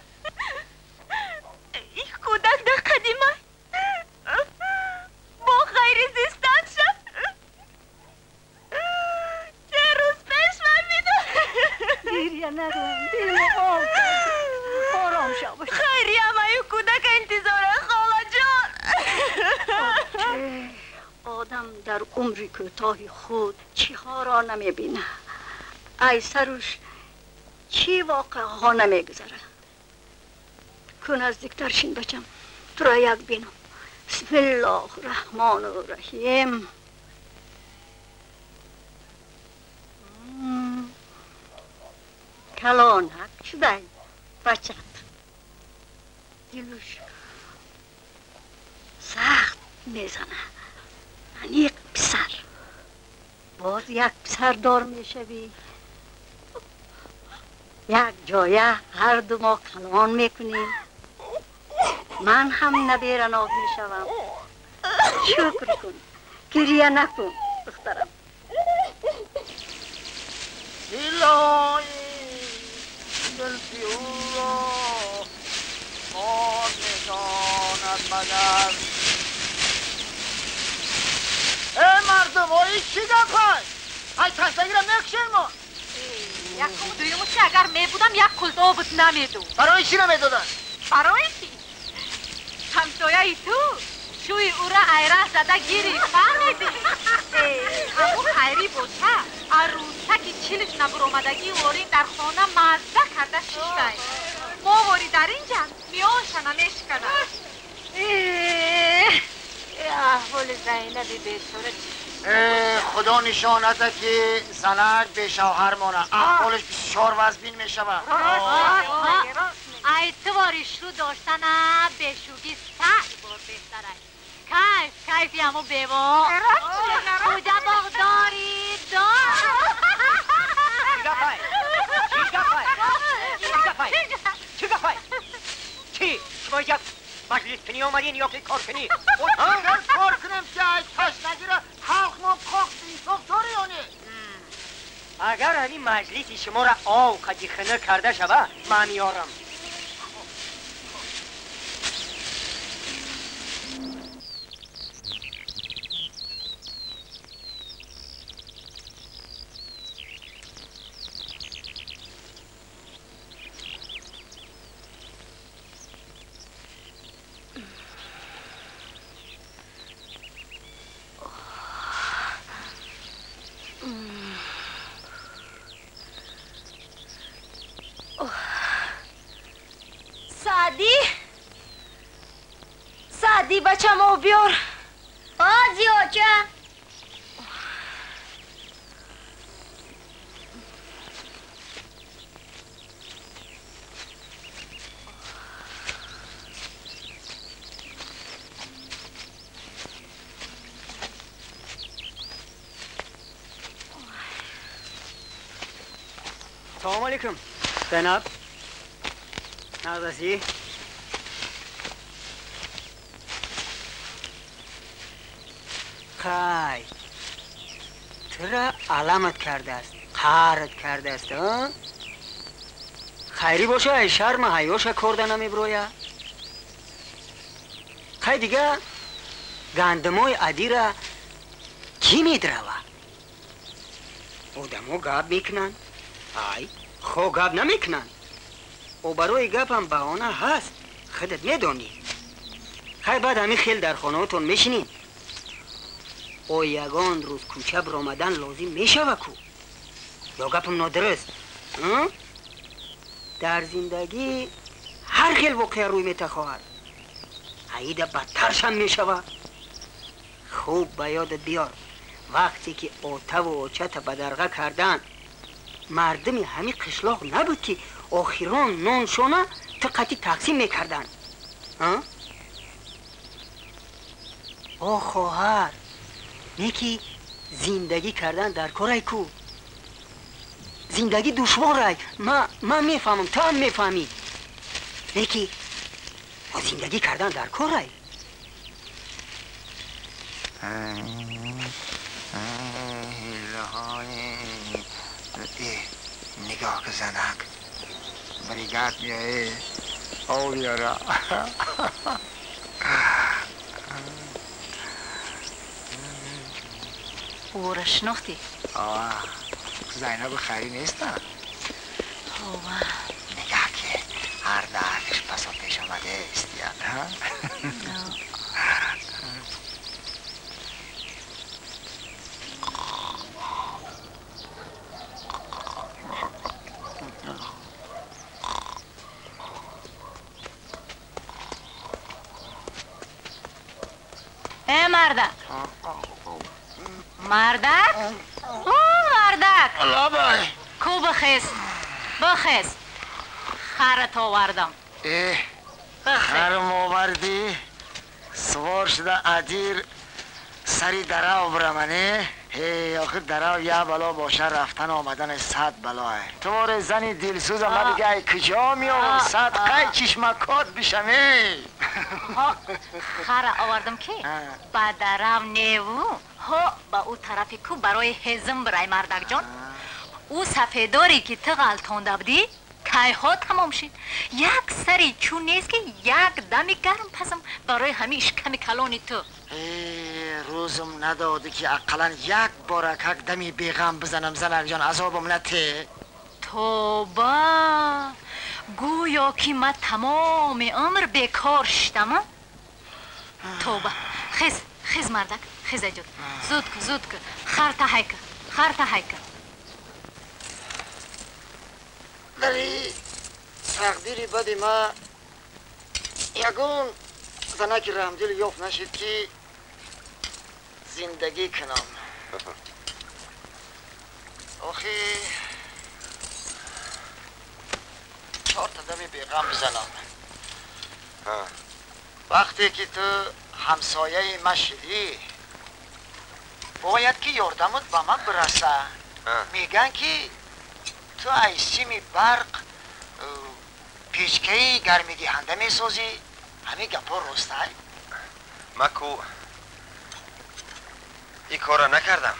Гиря накун, дилмо об кард. Ором шав.
Хайриям аю кӯдака интизора, холаҷон.
Одам дар умри кӯтоҳи худ чиҳоро намебинад, ай саруш чӣ воқеаҳо намегузарад. Ку наздиктар шин, бачам, туро як бинам. Бисмиллоҳу раҳмону раҳим. Калонак шудай бачат, дилуш сахт мезанад. Аниқ писар, боз як писардор мешавӣ. Як ҷоя ҳарду мо калон мекунем. Ман ҳам наберанок мешавам. Шукр кун, гиря накун, духтарам.
Илоҳи, зулфи ӯро мор медонад магар. Э, мардум, ои чӣ гапай? Ай ташнагиро мекушем мо.
Якуму дуюму чи агар мебудам, як кулдобут намедод.
Барои чӣ намедоданд?
Барои ки ҳамсояи ту шӯи ӯра айра зада гирифт, фаҳмидӣ? Ҳамун хайрӣ боша, арӯсаки чилиш набуромадагӣ ворин дар хона мазза карда шиштай. Мо вори дар инҷа миёнша намешиканад.
Аҳволи Зайнаби бечора чӣ?
Худо нишоната ки занак бешавҳар мона, аҳволаш бисёр вазбин мешавад.
Ай тувори шу доштана бешугӣ сад бор беҳтар аст. Кайф кайфи ҳамун бево куҷа боғдори дор.
Чӣ гапай? Чӣ гапай? Чӣ гапай? Чӣ шумо инҷа маҷлис кунӣ омадин ё ки кор кунӣ?
Кор кунем ки ай ташнагиро халқ мо қоқ инсоф дорӣ ё не?
Агар ҳамин маҷлиси шуморо ов қади хина карда шава, ман меорам.
Саъдӣ, Саъдӣ, бачам, об биёр.
Ози, оча.
Салом алейкум, Зайнаб. Нағзасӣ? Хай, тура аламат кардааст, қаҳрат кардааст. Хайрӣ боша, ай шарма ҳаёша корда намебироя. Хай, дига гандумои адира кӣ медрава? Одамо гап мекунанд, ай хо гап намекунанд. О, барои гапам баҳона ҳаст, худат медонӣ. Хай, баъд ҳамин хел дар хонаотон мешинем. О, ягон рӯз кӯча биромадан лозим мешава ку? Ё гапам нодуруст? Дар зиндагӣ ҳар хел воқеа рӯй метахоҳад, аида бадтаршам мешава. Хуб ба ёдат биёр, вақте ки отаву очата бадарға карданд, мардуми ҳамин қишлоқ набуд ки охирон ноншона ту қати тақсим мекарданд. О хоҳар, не ки зиндагӣ кардан дар корай ку? Зиндагӣ душворай, ман мефаҳмам, ту ҳам мефаҳмӣ, не ки зиндагӣ кардан дар корай.
Нигоҳ ки занак бригад меоe, об биёра.
Ӯро шинохтӣ?
Зайнаби хайрӣ неста?
Тоба.
Нигаҳ ки ҳар даҳаш пасо пеш омадааст, ҳа?
Э, мардак! Мардак? О, мардак!
Лабай!
Ку бихез, бихез. Харат овардам.
Э, харам овардӣ? Сувор шуда адир сари дарав бирамане? Эй, охир дарав як бало боша, рафтан омадани сад балое. Ту воре зани дилсӯза, ман дига ай куҷо меёвам? Садқай чишмакот бишам, эй!
Хара овардам ки ба дарав неву, ҳо ба ӯ тарафи ку барои ҳезм бирай, мардакҷон. Ӯ сафедоре ки ту ғалтонда будӣ, кайҳо тамом шид. Як сари чӯ нест ки як дами гарм пазам барои ҳамин шиками калони ту.
Рӯзум надодӣ ки ақаллан як боракак дами беғам бизанам, занакҷон, азобам нате.
Тоба! Гӯё ки ман тамоми умр бекор шиштам. Тоба! Хез, хез, мардак, хез аҷуд. Зуд ку, зуд ку. Харта ҳайка, харта ҳайка.
Дар тақдири бади ма ягон занаки раҳмдил ёфт нашид ки зиндагӣ кунам. Охи чорта дами беғам бизанам. Вақте ки ту ҳамсояи ма шидӣ, бояд ки ёрдамат ба ман бираса. Мегӯянд ки ту ай сими барқ печкаи гармидиҳанда месозӣ. Ҳамин гапҳо ростай?
Ман ку ин корро накардам,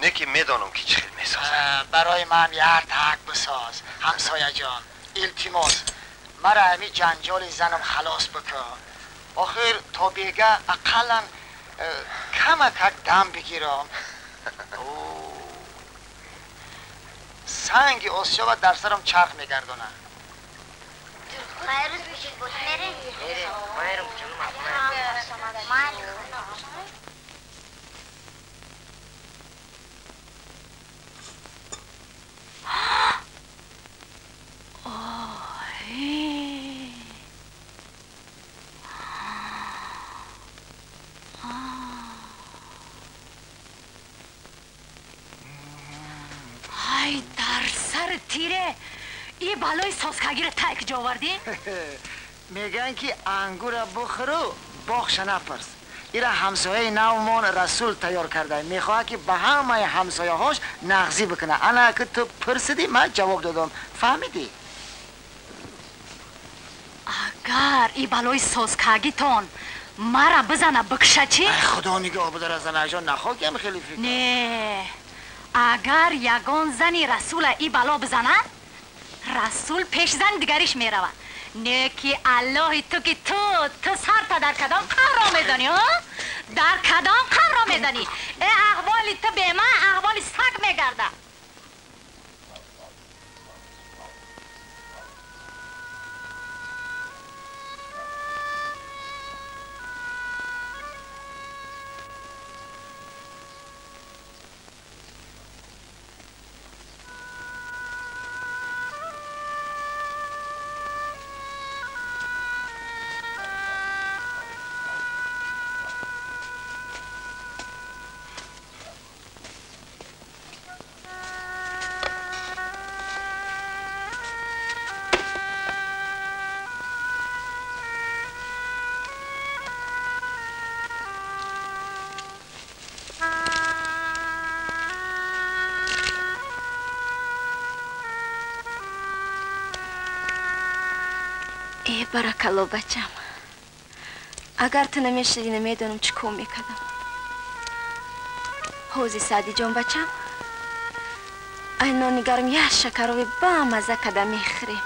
не ки медонам ки чӣ хел месозам.
Барои ман як так бисоз, ҳамсояҷон, илтимос. Мара ҳамин ҷанҷоли занам халос бикун. Охир то бега ақаллан камакак дам бигирам. Санги осиёба дар сарам чарх мегардонад.
Хайрӯз бишед, боз мерем?
Мерем,
Ай, дар сари тире! И балои соскагиро тай куҷо овардӣ?
Мегӯянд ки ангура бухӯру боғша напурс. Ира ҳамсояи навмон Расул тайёр карда, мехоҳад ки ба ҳамаи ҳамсояҳош нағзӣ бикунад. Ана ки ту пурсидӣ, ман ҷавоб додам. Фаҳмидӣ?
Агар и балои соскагитон мара бизана, бикша чӣ?
Худо нигоҳ бидора, занакҷон, нахоҳ ки ам хеле фикр.
Не, агар ягон зани Расула и бало бизанад, Расул пеш зани дигариш меравад. Не ки аллоҳи ту ки ту сарта дар кадом қабро медонӣ, ҳо? Дар кадом қабро медонӣ? Э, аҳволи ту бема аҳволи саг мегардад.
Э, баракалло, бачам. Агар ту намешидӣ, намедонам чӣ кор мекардам. Ҳози Саъдиҷон, бачам, ай нони гарм як шакарови бамазза када мехӯрем.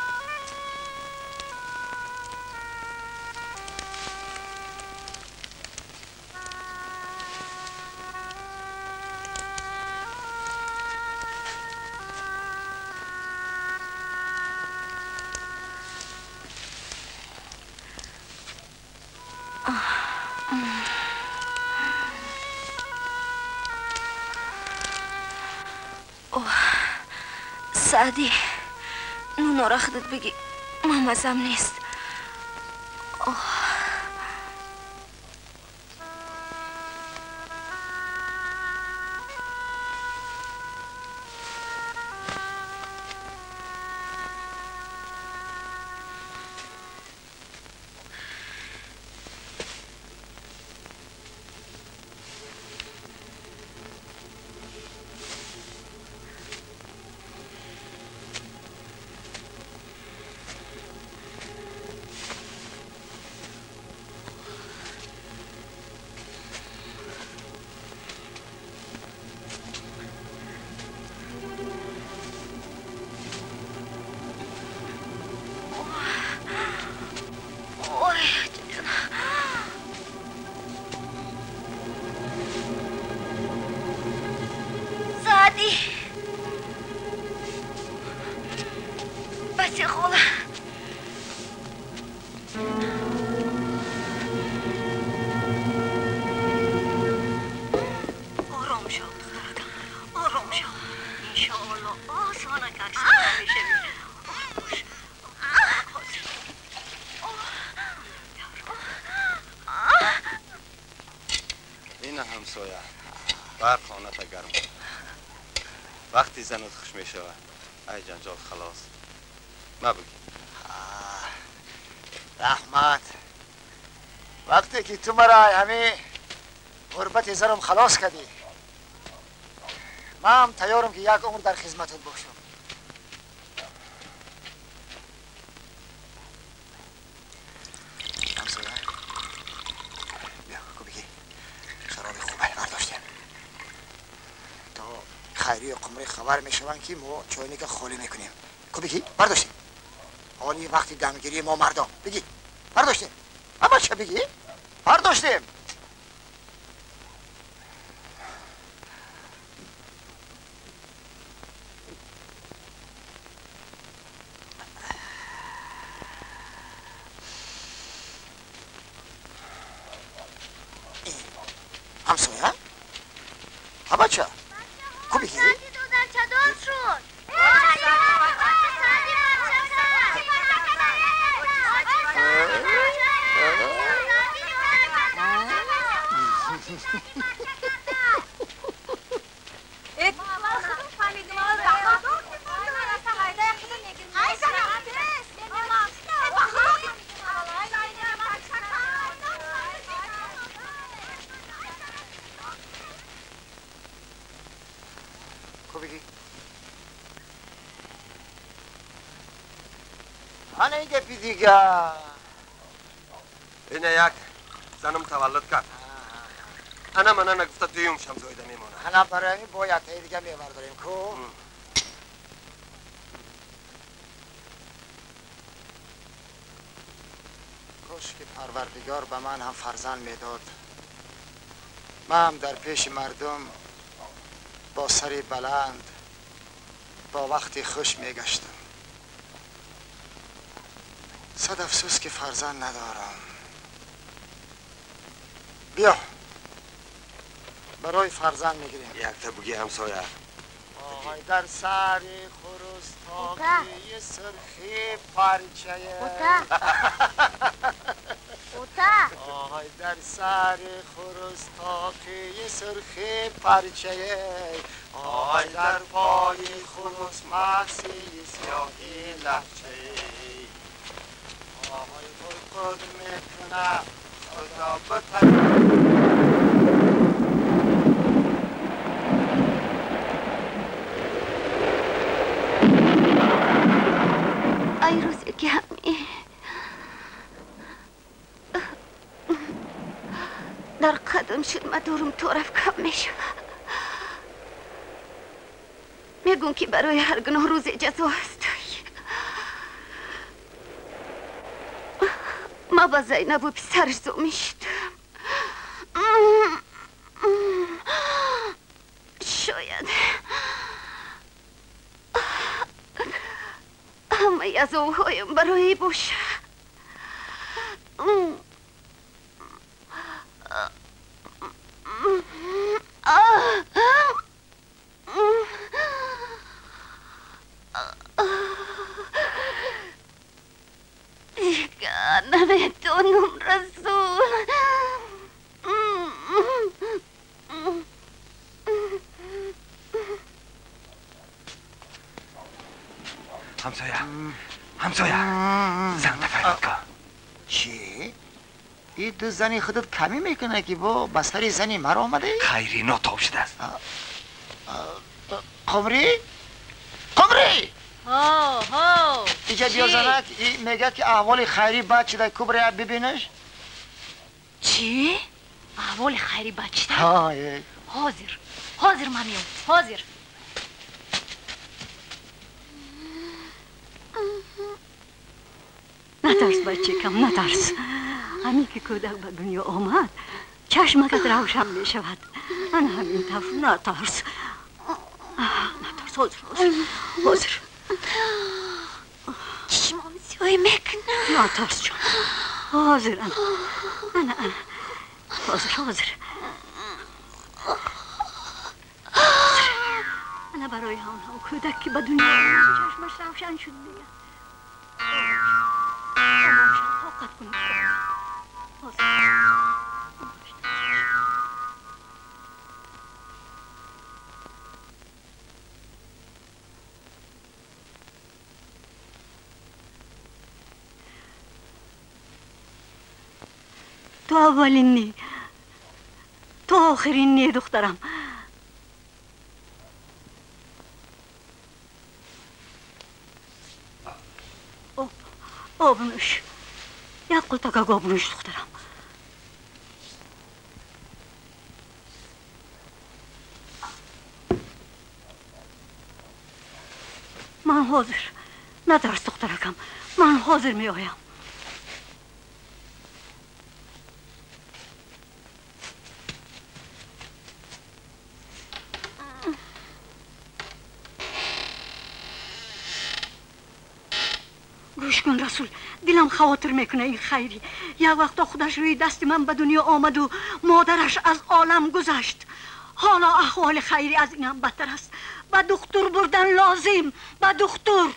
Саъди, нунора худат бигӣ, ман мазам нест.
Бар хоната гарм. Вақти занат хуш мешавад, ай ҷанҷол халос. Ма бигӣ.
Раҳмат. Вақте ки ту мара ҳами ғурбати зарам халос кардӣ, ман тайёрам ки як умр дар хизматат бошам. Ҳамсоя, бیا ку бигӣ, шароби хубе бардоштем. То хайрию қумрӣ хабар мешаванд ки мо чойника холӣ мекунем. Ку бигӣ, бардоштем. ҳоли вақти дамгирии мо мардон. Бигӣ, бардоштем. Ҳама ча бигӣ, бардоштем. Ҳамсоя? Ҳамача? Ку бигӣ?
Ина як занам таваллуд кард. Ана мана нагуфта дуюм шамзоида мемонад.
Ана барои ҳамин бояд таи дига мебардорем ку. Кош ки Парвардигор ба ман ҳам фарзанд медод. Ман ҳам дар пеши мардум бо сари баланд бо вақти хуш мегаштам. Сад афсӯс ки фарзанд надорам. Биё барои фарзанд мегирем.
Якта буги ҳамсоя.
Ой дар сари хурус тоқии сурхи парчае. Ой дар сари хурус тоқии сурхи парчае. Ой дар пои хурус маҳсии сиёҳи лаҳчае. Ой қурқур мекунад худо битар.
Ай рӯзе ки ҳами дар қадам шуд мадорум тораф кам мешавад. Мегӯм ки барои ҳар гуноҳ рӯзе ҷазо ҳаст. Ма ба Зайнабу писараш зо мешидам. Шояд ҳамаи азобҳоям барои бошад.
Наметонам, Расул.
Ҳамсоя, ҳамсоя, зан тафайрат кун.
Чӣ? И ду зани худат камӣ мекунад, ки бо ба сари зани маро омадӣ?
Хайри нотоб шудааст.
Қумрӣ? Қумрӣ!
Ҳо, ҳо.
Иҷа биё занак, и мегӯяд, ки аҳволи Хайрӣ бад шуда, кубрая бибинаш.
Чӣ? Аҳволи Хайрӣ бад шуда?
Ҳо.
Ҳозир, ҳозир ман меом, ҳозир.
Натарс, бачакам, натарс. Ҳамин ки кӯдак ба дунё омад, чашмакат равшан мешавад. Ана ҳамин тавр, натарс. Натарс, ҳозир, ҳозир, ҳозир.
Чашмом сиёҳ мекунад.
Натарс, ҷон. Ҳозир, ана, ана, ана. Ҳозир, ҳозир. Ана барои ҳам кӯдак ки ба дунё омад, чашмаш равшан шуд мегӯяд. Тоқат кун. Ту аввалин не, ту охирин не, духтарам. Об, об нӯш. Як қултакак об нӯш, духтарам. Ман ҳозир. Натарс, духтаракам. Ман ҳозир меоям. Гӯш кун, Расул, дилам хавотир мекунад ин Хайрӣ. Як вақто худаш рӯи дасти ман ба дунё омаду модараш аз олам гузашт. Ҳоло аҳволи Хайрӣ аз ин ҳам бадтар аст. Ба духтур бурдан лозим, ба духтур.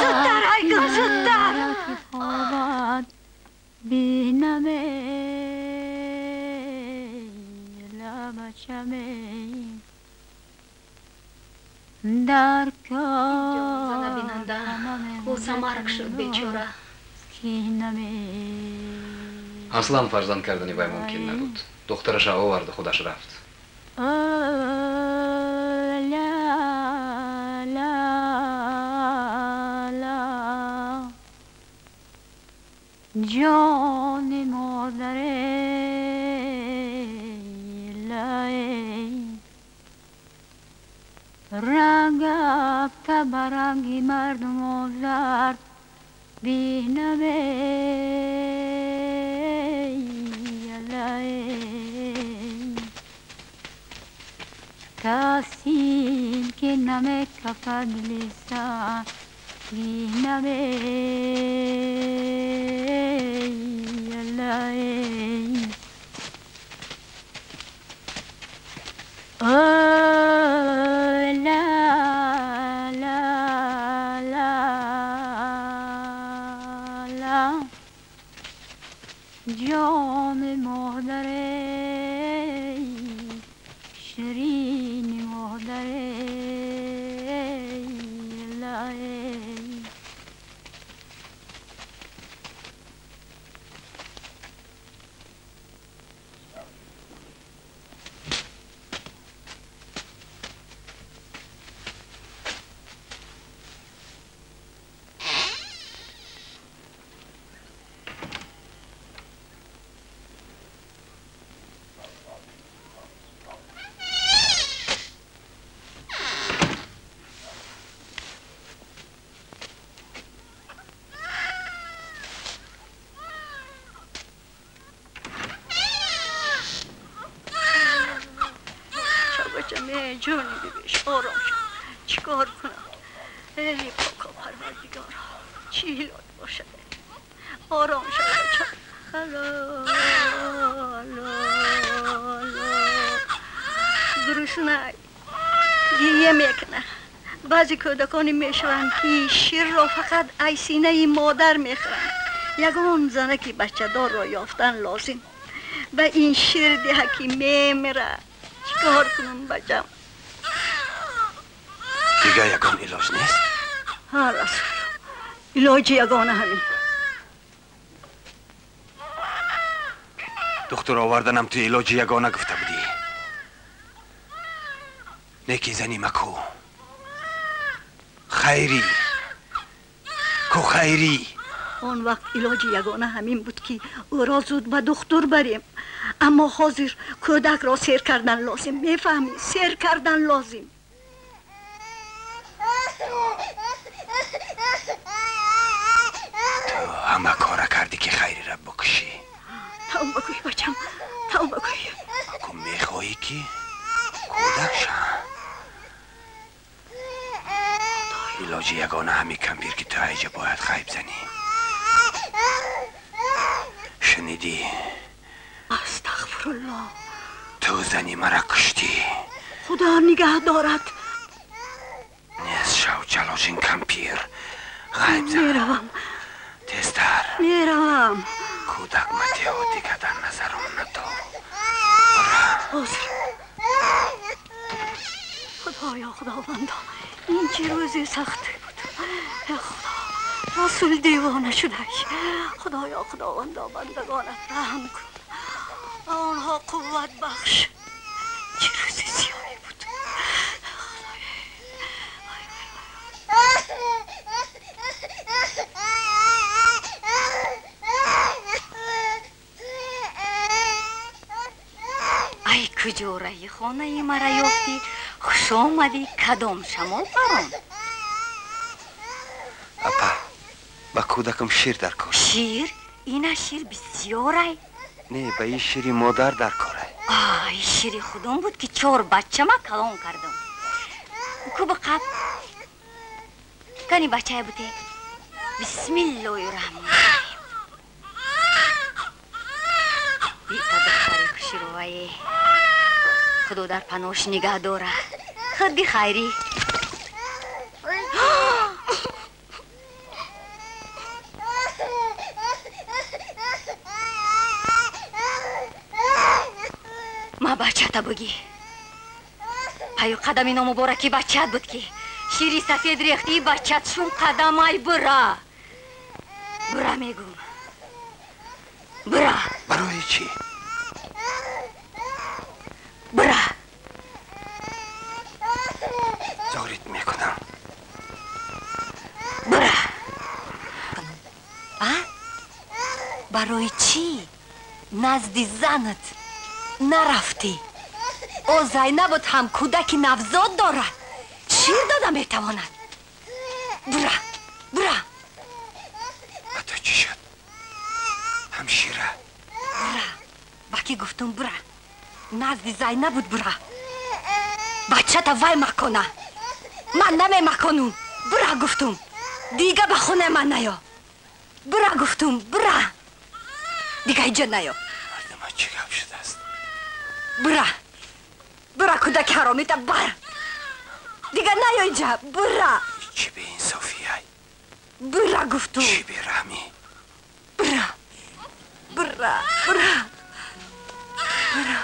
Зудтар, Айгул, зудтар!
Зана бинанда, ӯ самарак шуд бечора.
Аслан фарзанд кардани вай мумкин набуд. Духтараша оварду, худаш рафт.
Ҷони модаре, ранг ба ранги мардуму зард бинаме. Касин ки намекафад лисан бинаме. ла ла ла ла ҷони модаре, ширини модаре.
Ҷони бибиш, ором шав. Чикор кунам? Эй пока парвардигоро, чӣ илоҷ бошад? Ором шав бачам. Алло, алло, алло. Гурусна гирья мекунад. Баъзе кӯдаконе мешаванд, ки ширро фақат ай синаи модар мехӯранд. Ягон занаки бачадорро ёфтан лозим. Ба ин шир диҳа, ки мемирад. Чикор кунам, бачам?
Дигар ягон илоҷ нест?
Ҳа, Расул, илоҷи ягона ҳамин.
Духтур оварданам ту илоҷи ягона гуфта будӣ. Неки зани маку. Хайрӣ. Ку хайрӣ.
Он вақт илоҷи ягона ҳамин буд, ки ӯро зуд ба духтур барем. Аммо ҳозир кӯдакро сер кардан лозим. Мефаҳмӣ? Сер кардан лозим.
Ту ҳама кора кардӣ, ки Хайриро букушӣ.
Тавба кӯй, бачам, тавба кӯй.
Аку мехоҳӣ, ки кӯдак ша. Илоҷи ягона ҳамин кампир, ки ту айҷа бояд ғайб занӣ. Шунидӣ?
Астағфируллоҳ.
Ту зани мара куштӣ.
Худо нигаҳ дорад.
Нест шав, ҷалошин кампир. Ғайб зан.
Меравам.
Тезтар.
Меравам.
Кӯдак матео, дига дар назарам надор.
Ҳозир. Худоё, Худовандо, ин чӣ рӯзи сахте буд. Э Худо, Расул девона шудай. Худоё, Худовандо, бандагонат раҳм кун. Ба онҳо қувват бахш. Чӣ рӯзи сиёҳе буд.
Ай куҷо раҳи хонаи мара ёфтӣ? Хуш омадӣ, кадом шамол парон?
Апа, ба кӯдакам шир дар кор.
Шир? Ина шир бисёрай.
Не, ба ин шири модар дар корай.
Ай, шири худом буд, ки чор бачама калон кардам. Ку биқаб. Кани бачая буте. Бисмиллоҳи раҳмони раҳим. Бита духтари хушрӯвае. Худо дар панош нигаҳ дора. Худи хайрӣ. Ма бачата бугӣ. Паю қадами номубораки бачат буд, ки шири сафед рехтии бачат шум қадамай. Бура. Бура мегум. Бура.
Барои чӣ?
Бура.
Зорит мекунам.
Бура. А? Барои чӣ? Назди занат нарафтӣ. О Зайнабот ҳам кӯдаки навзод дорад. Шир дода метавонад. Бура, бура.
Ба ту чӣ шуд? Ҳамшира.
Бура. Ба кӣ гуфтум бура? Назди Зайнабут бура. Бачата вай макона. Ман намемаконум. Бура гуфтум. Дига ба хонаи ман наё. Бура гуфтум, бура. Дига иҷо наё.
Мардума, чӣ гап шудааст?
Бура. Бура, кӯдаки ҳаромита бар. Дига наё иҷа, бура.
Чӣ беинсофиай?
Бура гуфтум.
Чӣ бераҳмӣ?
Бура. Бура, бура. Бура.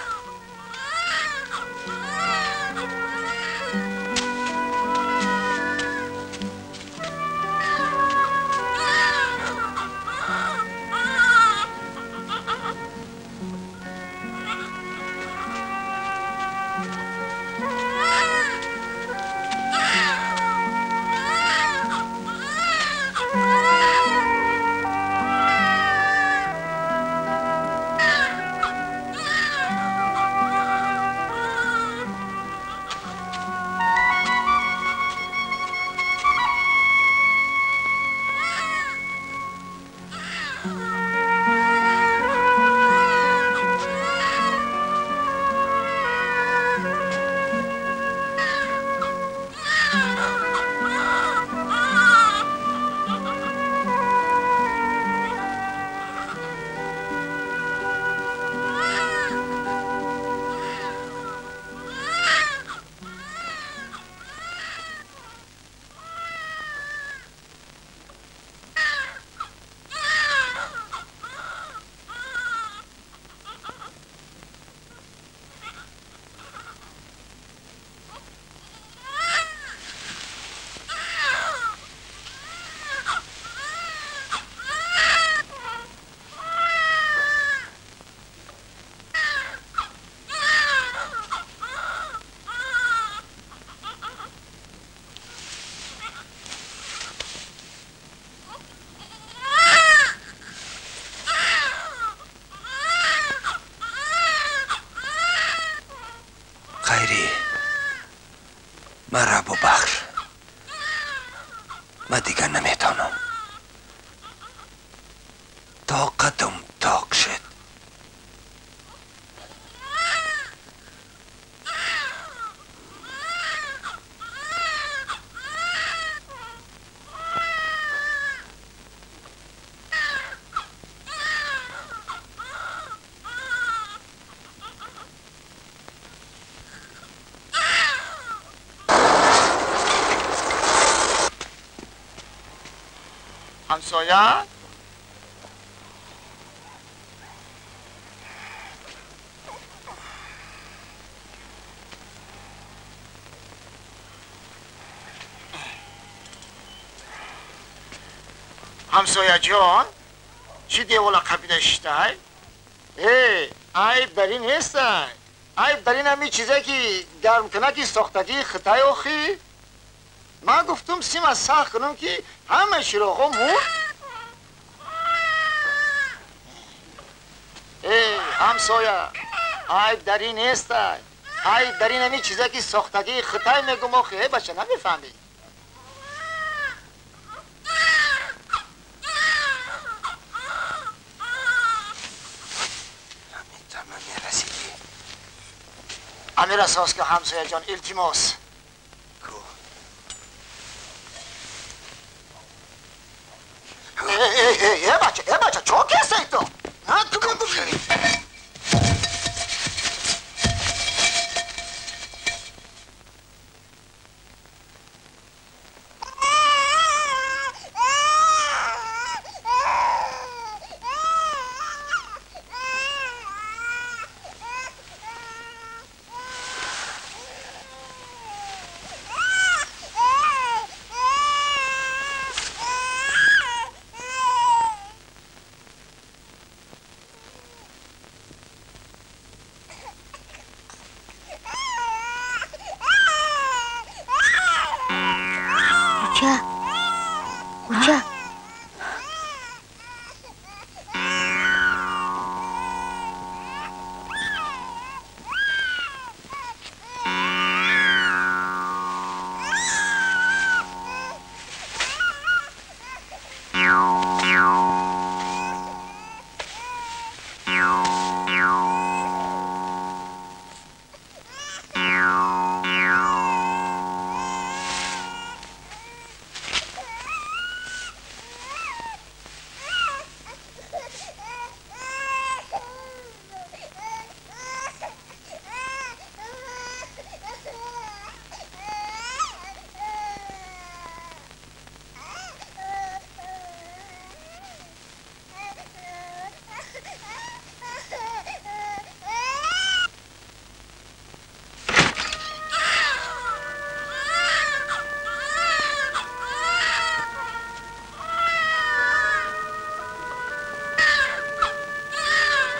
Дига наметонам. Тоқатам тоқ шуд.
ҳамсоя? Ҳамсоя ҷон, чӣ девола қапида шиштай? Э, айб дар ин нестай. Айб дар ин ҳамин чизе ки гармкунаки сохтагии хитай охӣ. Ман гуфтум сима сахт кунам ки ҳама чироғҳо мурд. Э, ҳамсоя, айб дар ин нестай. Айб дар ин ҳамин чизе ки сохтагии хитай мегум охӣ. Э, бача намефаҳмӣ. Амир асос ки ҳамсояҷон, илтимос. Э, бача, э, бача, чо кесай ту? На, ту мегӯӣ.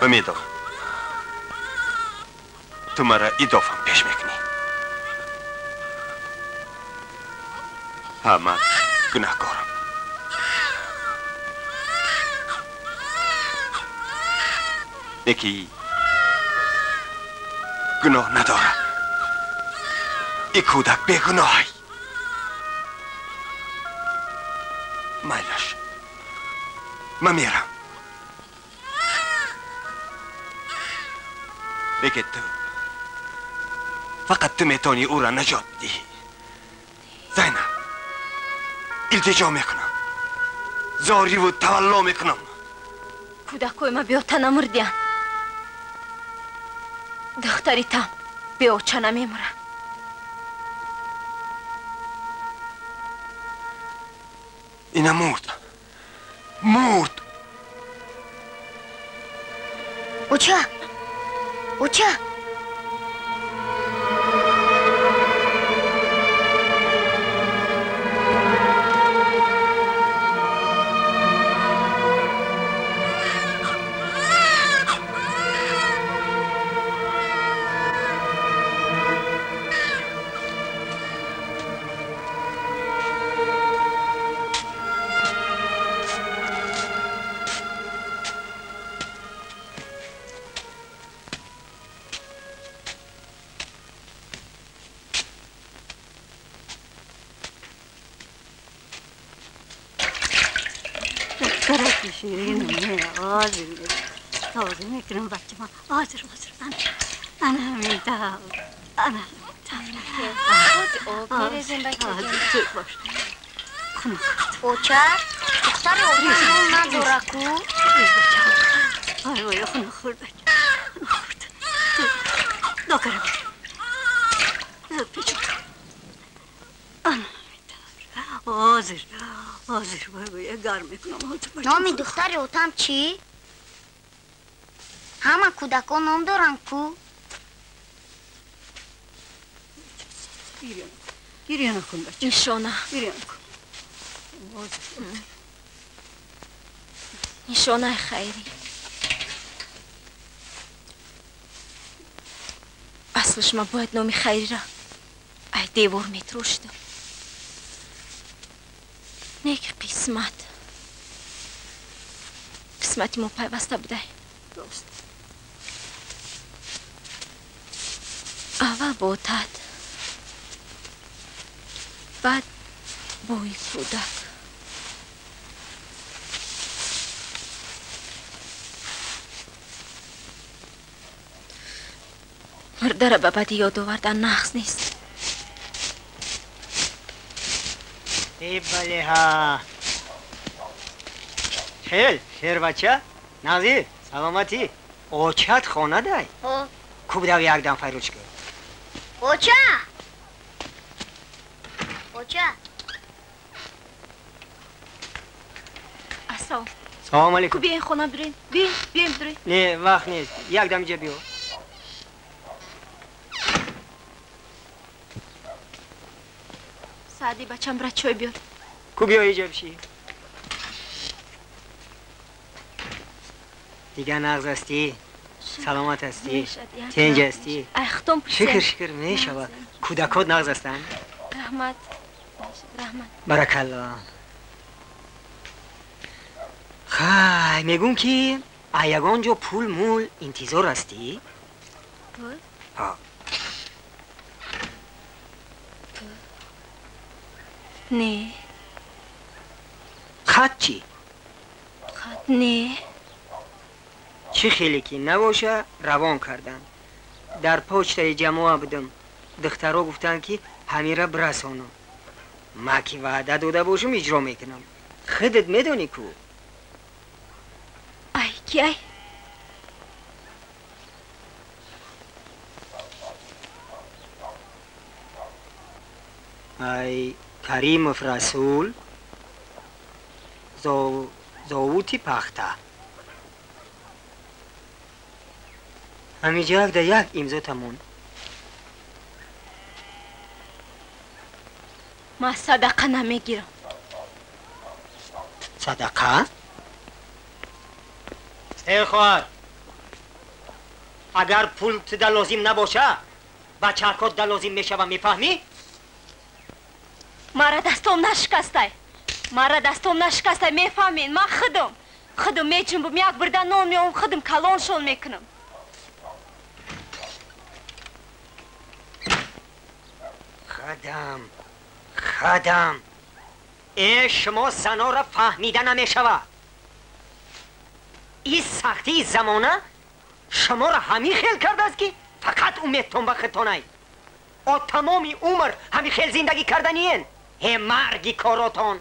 Умедов, ту маро идофам пеш мекунӣ. Ҳа, ман гунаҳкорам. Неки гуноҳ надорад. И кӯдак бегуноҳай. Майлаш, ман мерам. Лекин ту фақат ту метавонӣ ӯро наҷот диҳӣ. Зайнаб, илтиҷо мекунам, зориву тавалло мекунам.
Кӯдакҳои ма беота намурдиянд. Духтари там беоча намемурад.
Ина мурд, мурд.
Оча! Оча!
Духтараки ширинам, ҳозир тоза мекунам бачама. Ҳозир, ҳозир. Ана ҳамин тавр. Ана ҳамин тавр.
Об мерезем бачаҷон.
Зуд бош.
Оча, духтари отам ном надора ку?
Ой, ой, хунук хӯрд бача. Хунук хӯрд. Докара бир. Зуд печон. Ана ҳамин тавр. Ҳозир, ҳозир, вой, вой, гарм мекунам. Ҳозир бача.
Номи духтари отам чӣ? Ҳама кӯдакон ном доранд ку?
Гиря накун. Гиря накун бача.
Нишона.
Гиря накун.
Нишонаи хайрӣ. Аслиш ма бояд номи хайриро ай девор метроштам. Не ки қисмат. Қисмати мо пайваста будай. Аввал бо отат, баъд бои кӯдак. Мурдара ба бади ёд овардан нағз нест.
Э, балеҳа. Хел, шербача, нағзӣ, саломатӣ. Очат хонадай?
Ҳо.
Кубдав якдам файруч кун.
Оча! Оча!
Ассалом.
Салом алейкум.
Ку биёин хона бирен. Биёин, биёин бирен.
Не, вақт нест. Якдам иҷа биё.
Саъди бачам бира чой биёр.
Ку биё иҷа биши. Дига нағз ҳастӣ? Саломат ҳастӣ? Тинҷ ҳастӣ?
Айхтон пурсем.
Шукр, шукр, мешавад. Кӯдакот нағз ҳастанд?
Раҳмат. Раҳмат.
Баракалло. Хай, мегӯм ки а ягон ҷо пул мул интизор ҳастӣ?
Пул?
Ҳа.
Пул? Не.
Хат чӣ?
Хат не.
Чӣ хеле ки набоша равон кардам. Дар почтаи ҷамоа будам. Духтаро гуфтанд ки ҳамира бирасонам. Ма ки ваъда дода бошам иҷро мекунам. Худат медонӣ ку?
Ай, ки ай?
Ай, Каримов Расул, зовути пахта. Ҳамиҷа да як имзо тамон.
Ман садақа намегирам.
Садақа? Эй хоҳар, агар пул туда лозим набоша, бачакот да лозим мешава, мефаҳмӣ?
Мара дастом нашикастай. Мара дастом нашикастай, мефаҳмед? Ман худам. Худам меҷунбум, як бирда нон меовам, худам калоншон мекунам.
Хадам, хадам. Э, шумо занора фаҳмида намешава. Ин сахтии замона шуморо ҳамин хел кардааст ки фақат умедтон ба худтонай. О тамоми умр ҳамин хел зиндагӣ карданиен. Ҳе марги коротон.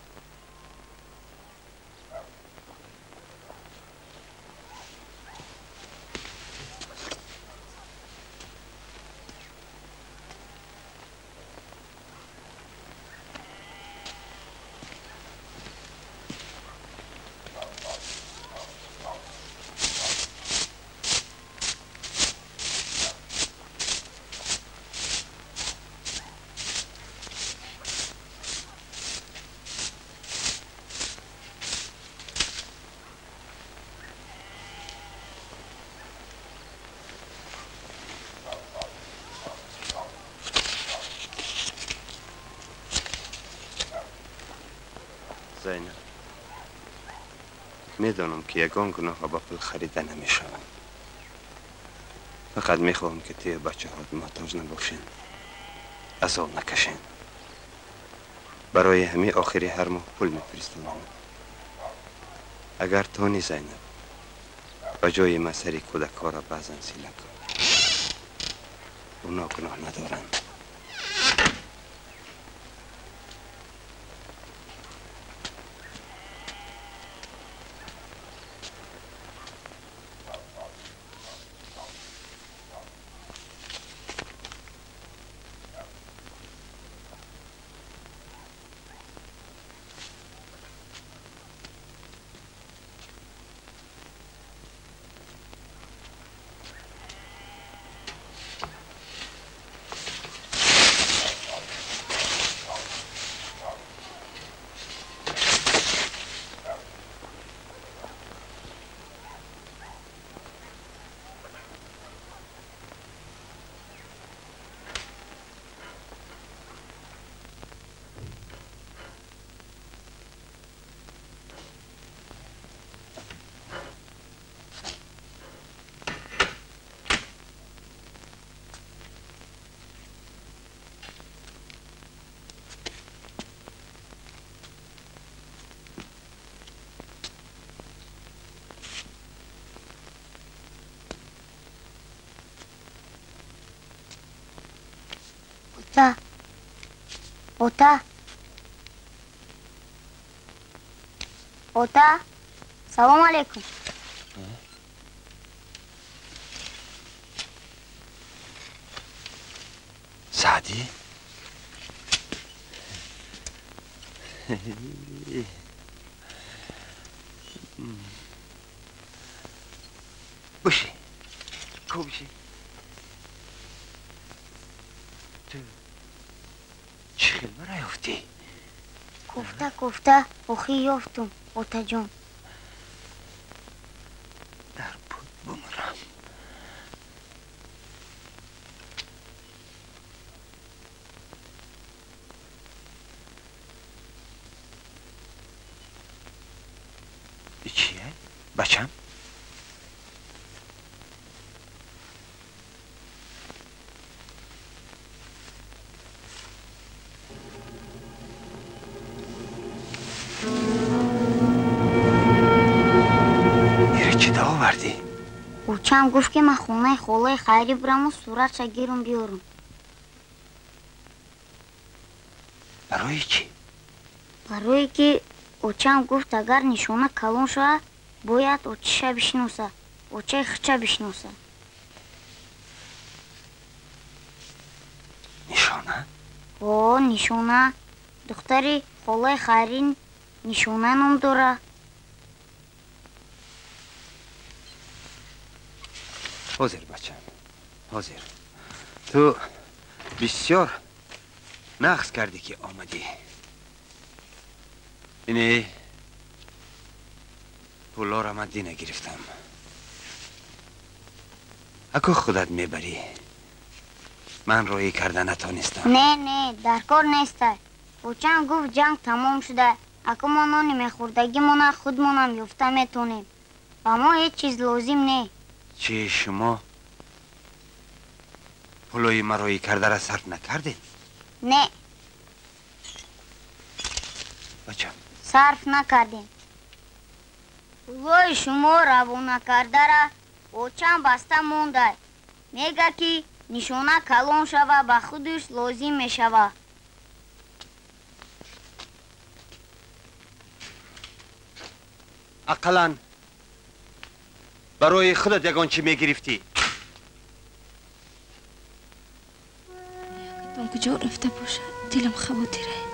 Зайнаб, медонам ки ягон гуноҳро ба пул харида намешавад. Фақат мехоҳам ки тую бачаҳот муҳтоҷ набошен, азоб накашен. Барои ҳамин охири ҳар моҳ пул мефиристонам. Агар тони, Зайнаб, ба ҷои ман сари кӯдакҳоро баъзан сила кун. Оно гуноҳ надоранд.
Ота, ота, ота, салом алейкум.
Саъдӣ? Биши, ку биши. Ту чӣ хел мара ёфтӣ?
Кофта кофта охӣ ёфтум, отаҷон.
Дар буд бумрам. Чие, бачам?
Очам гуфт, ки ман хонаи холаи Хайрӣ бираму суратша гирум биёрам.
Барои чӣ?
Барое ки очам гуфт, агар Нишона калон шавад, бояд очиша бишиноса, очаи хича бишиноса.
Нишона?
О, Нишона. Духтари холаи Хайрӣ Нишона ном дорад.
Ҳозир, бачам, ҳозир. Ту бисёр нағз кардӣ, ки омадӣ. Ине пулҳоро ман дина гирифтам. Аку худат мебарӣ. Ман роҳӣ карда натонистам.
Не, не, дар кор нестай. Очам гуфт, ҷанг тамом шуда. Аку мо нони мехӯрдагимона худмонам ёфта метонем. Ба мо ҳеҷ чиз лозим не.
Чӣ, шумо пулои мароӣ кардара сарф накардед?
Не.
Бачам,
сарф накардем. Пулои шумо равона кардара очам баста мондай. Мега, ки Нишона калон шава, ба худаш лозим мешава.
Ақаллан барои худат ягон чӣ мегирифтӣ.
Якатон куҷо рафта бошад, дилам хавотирае.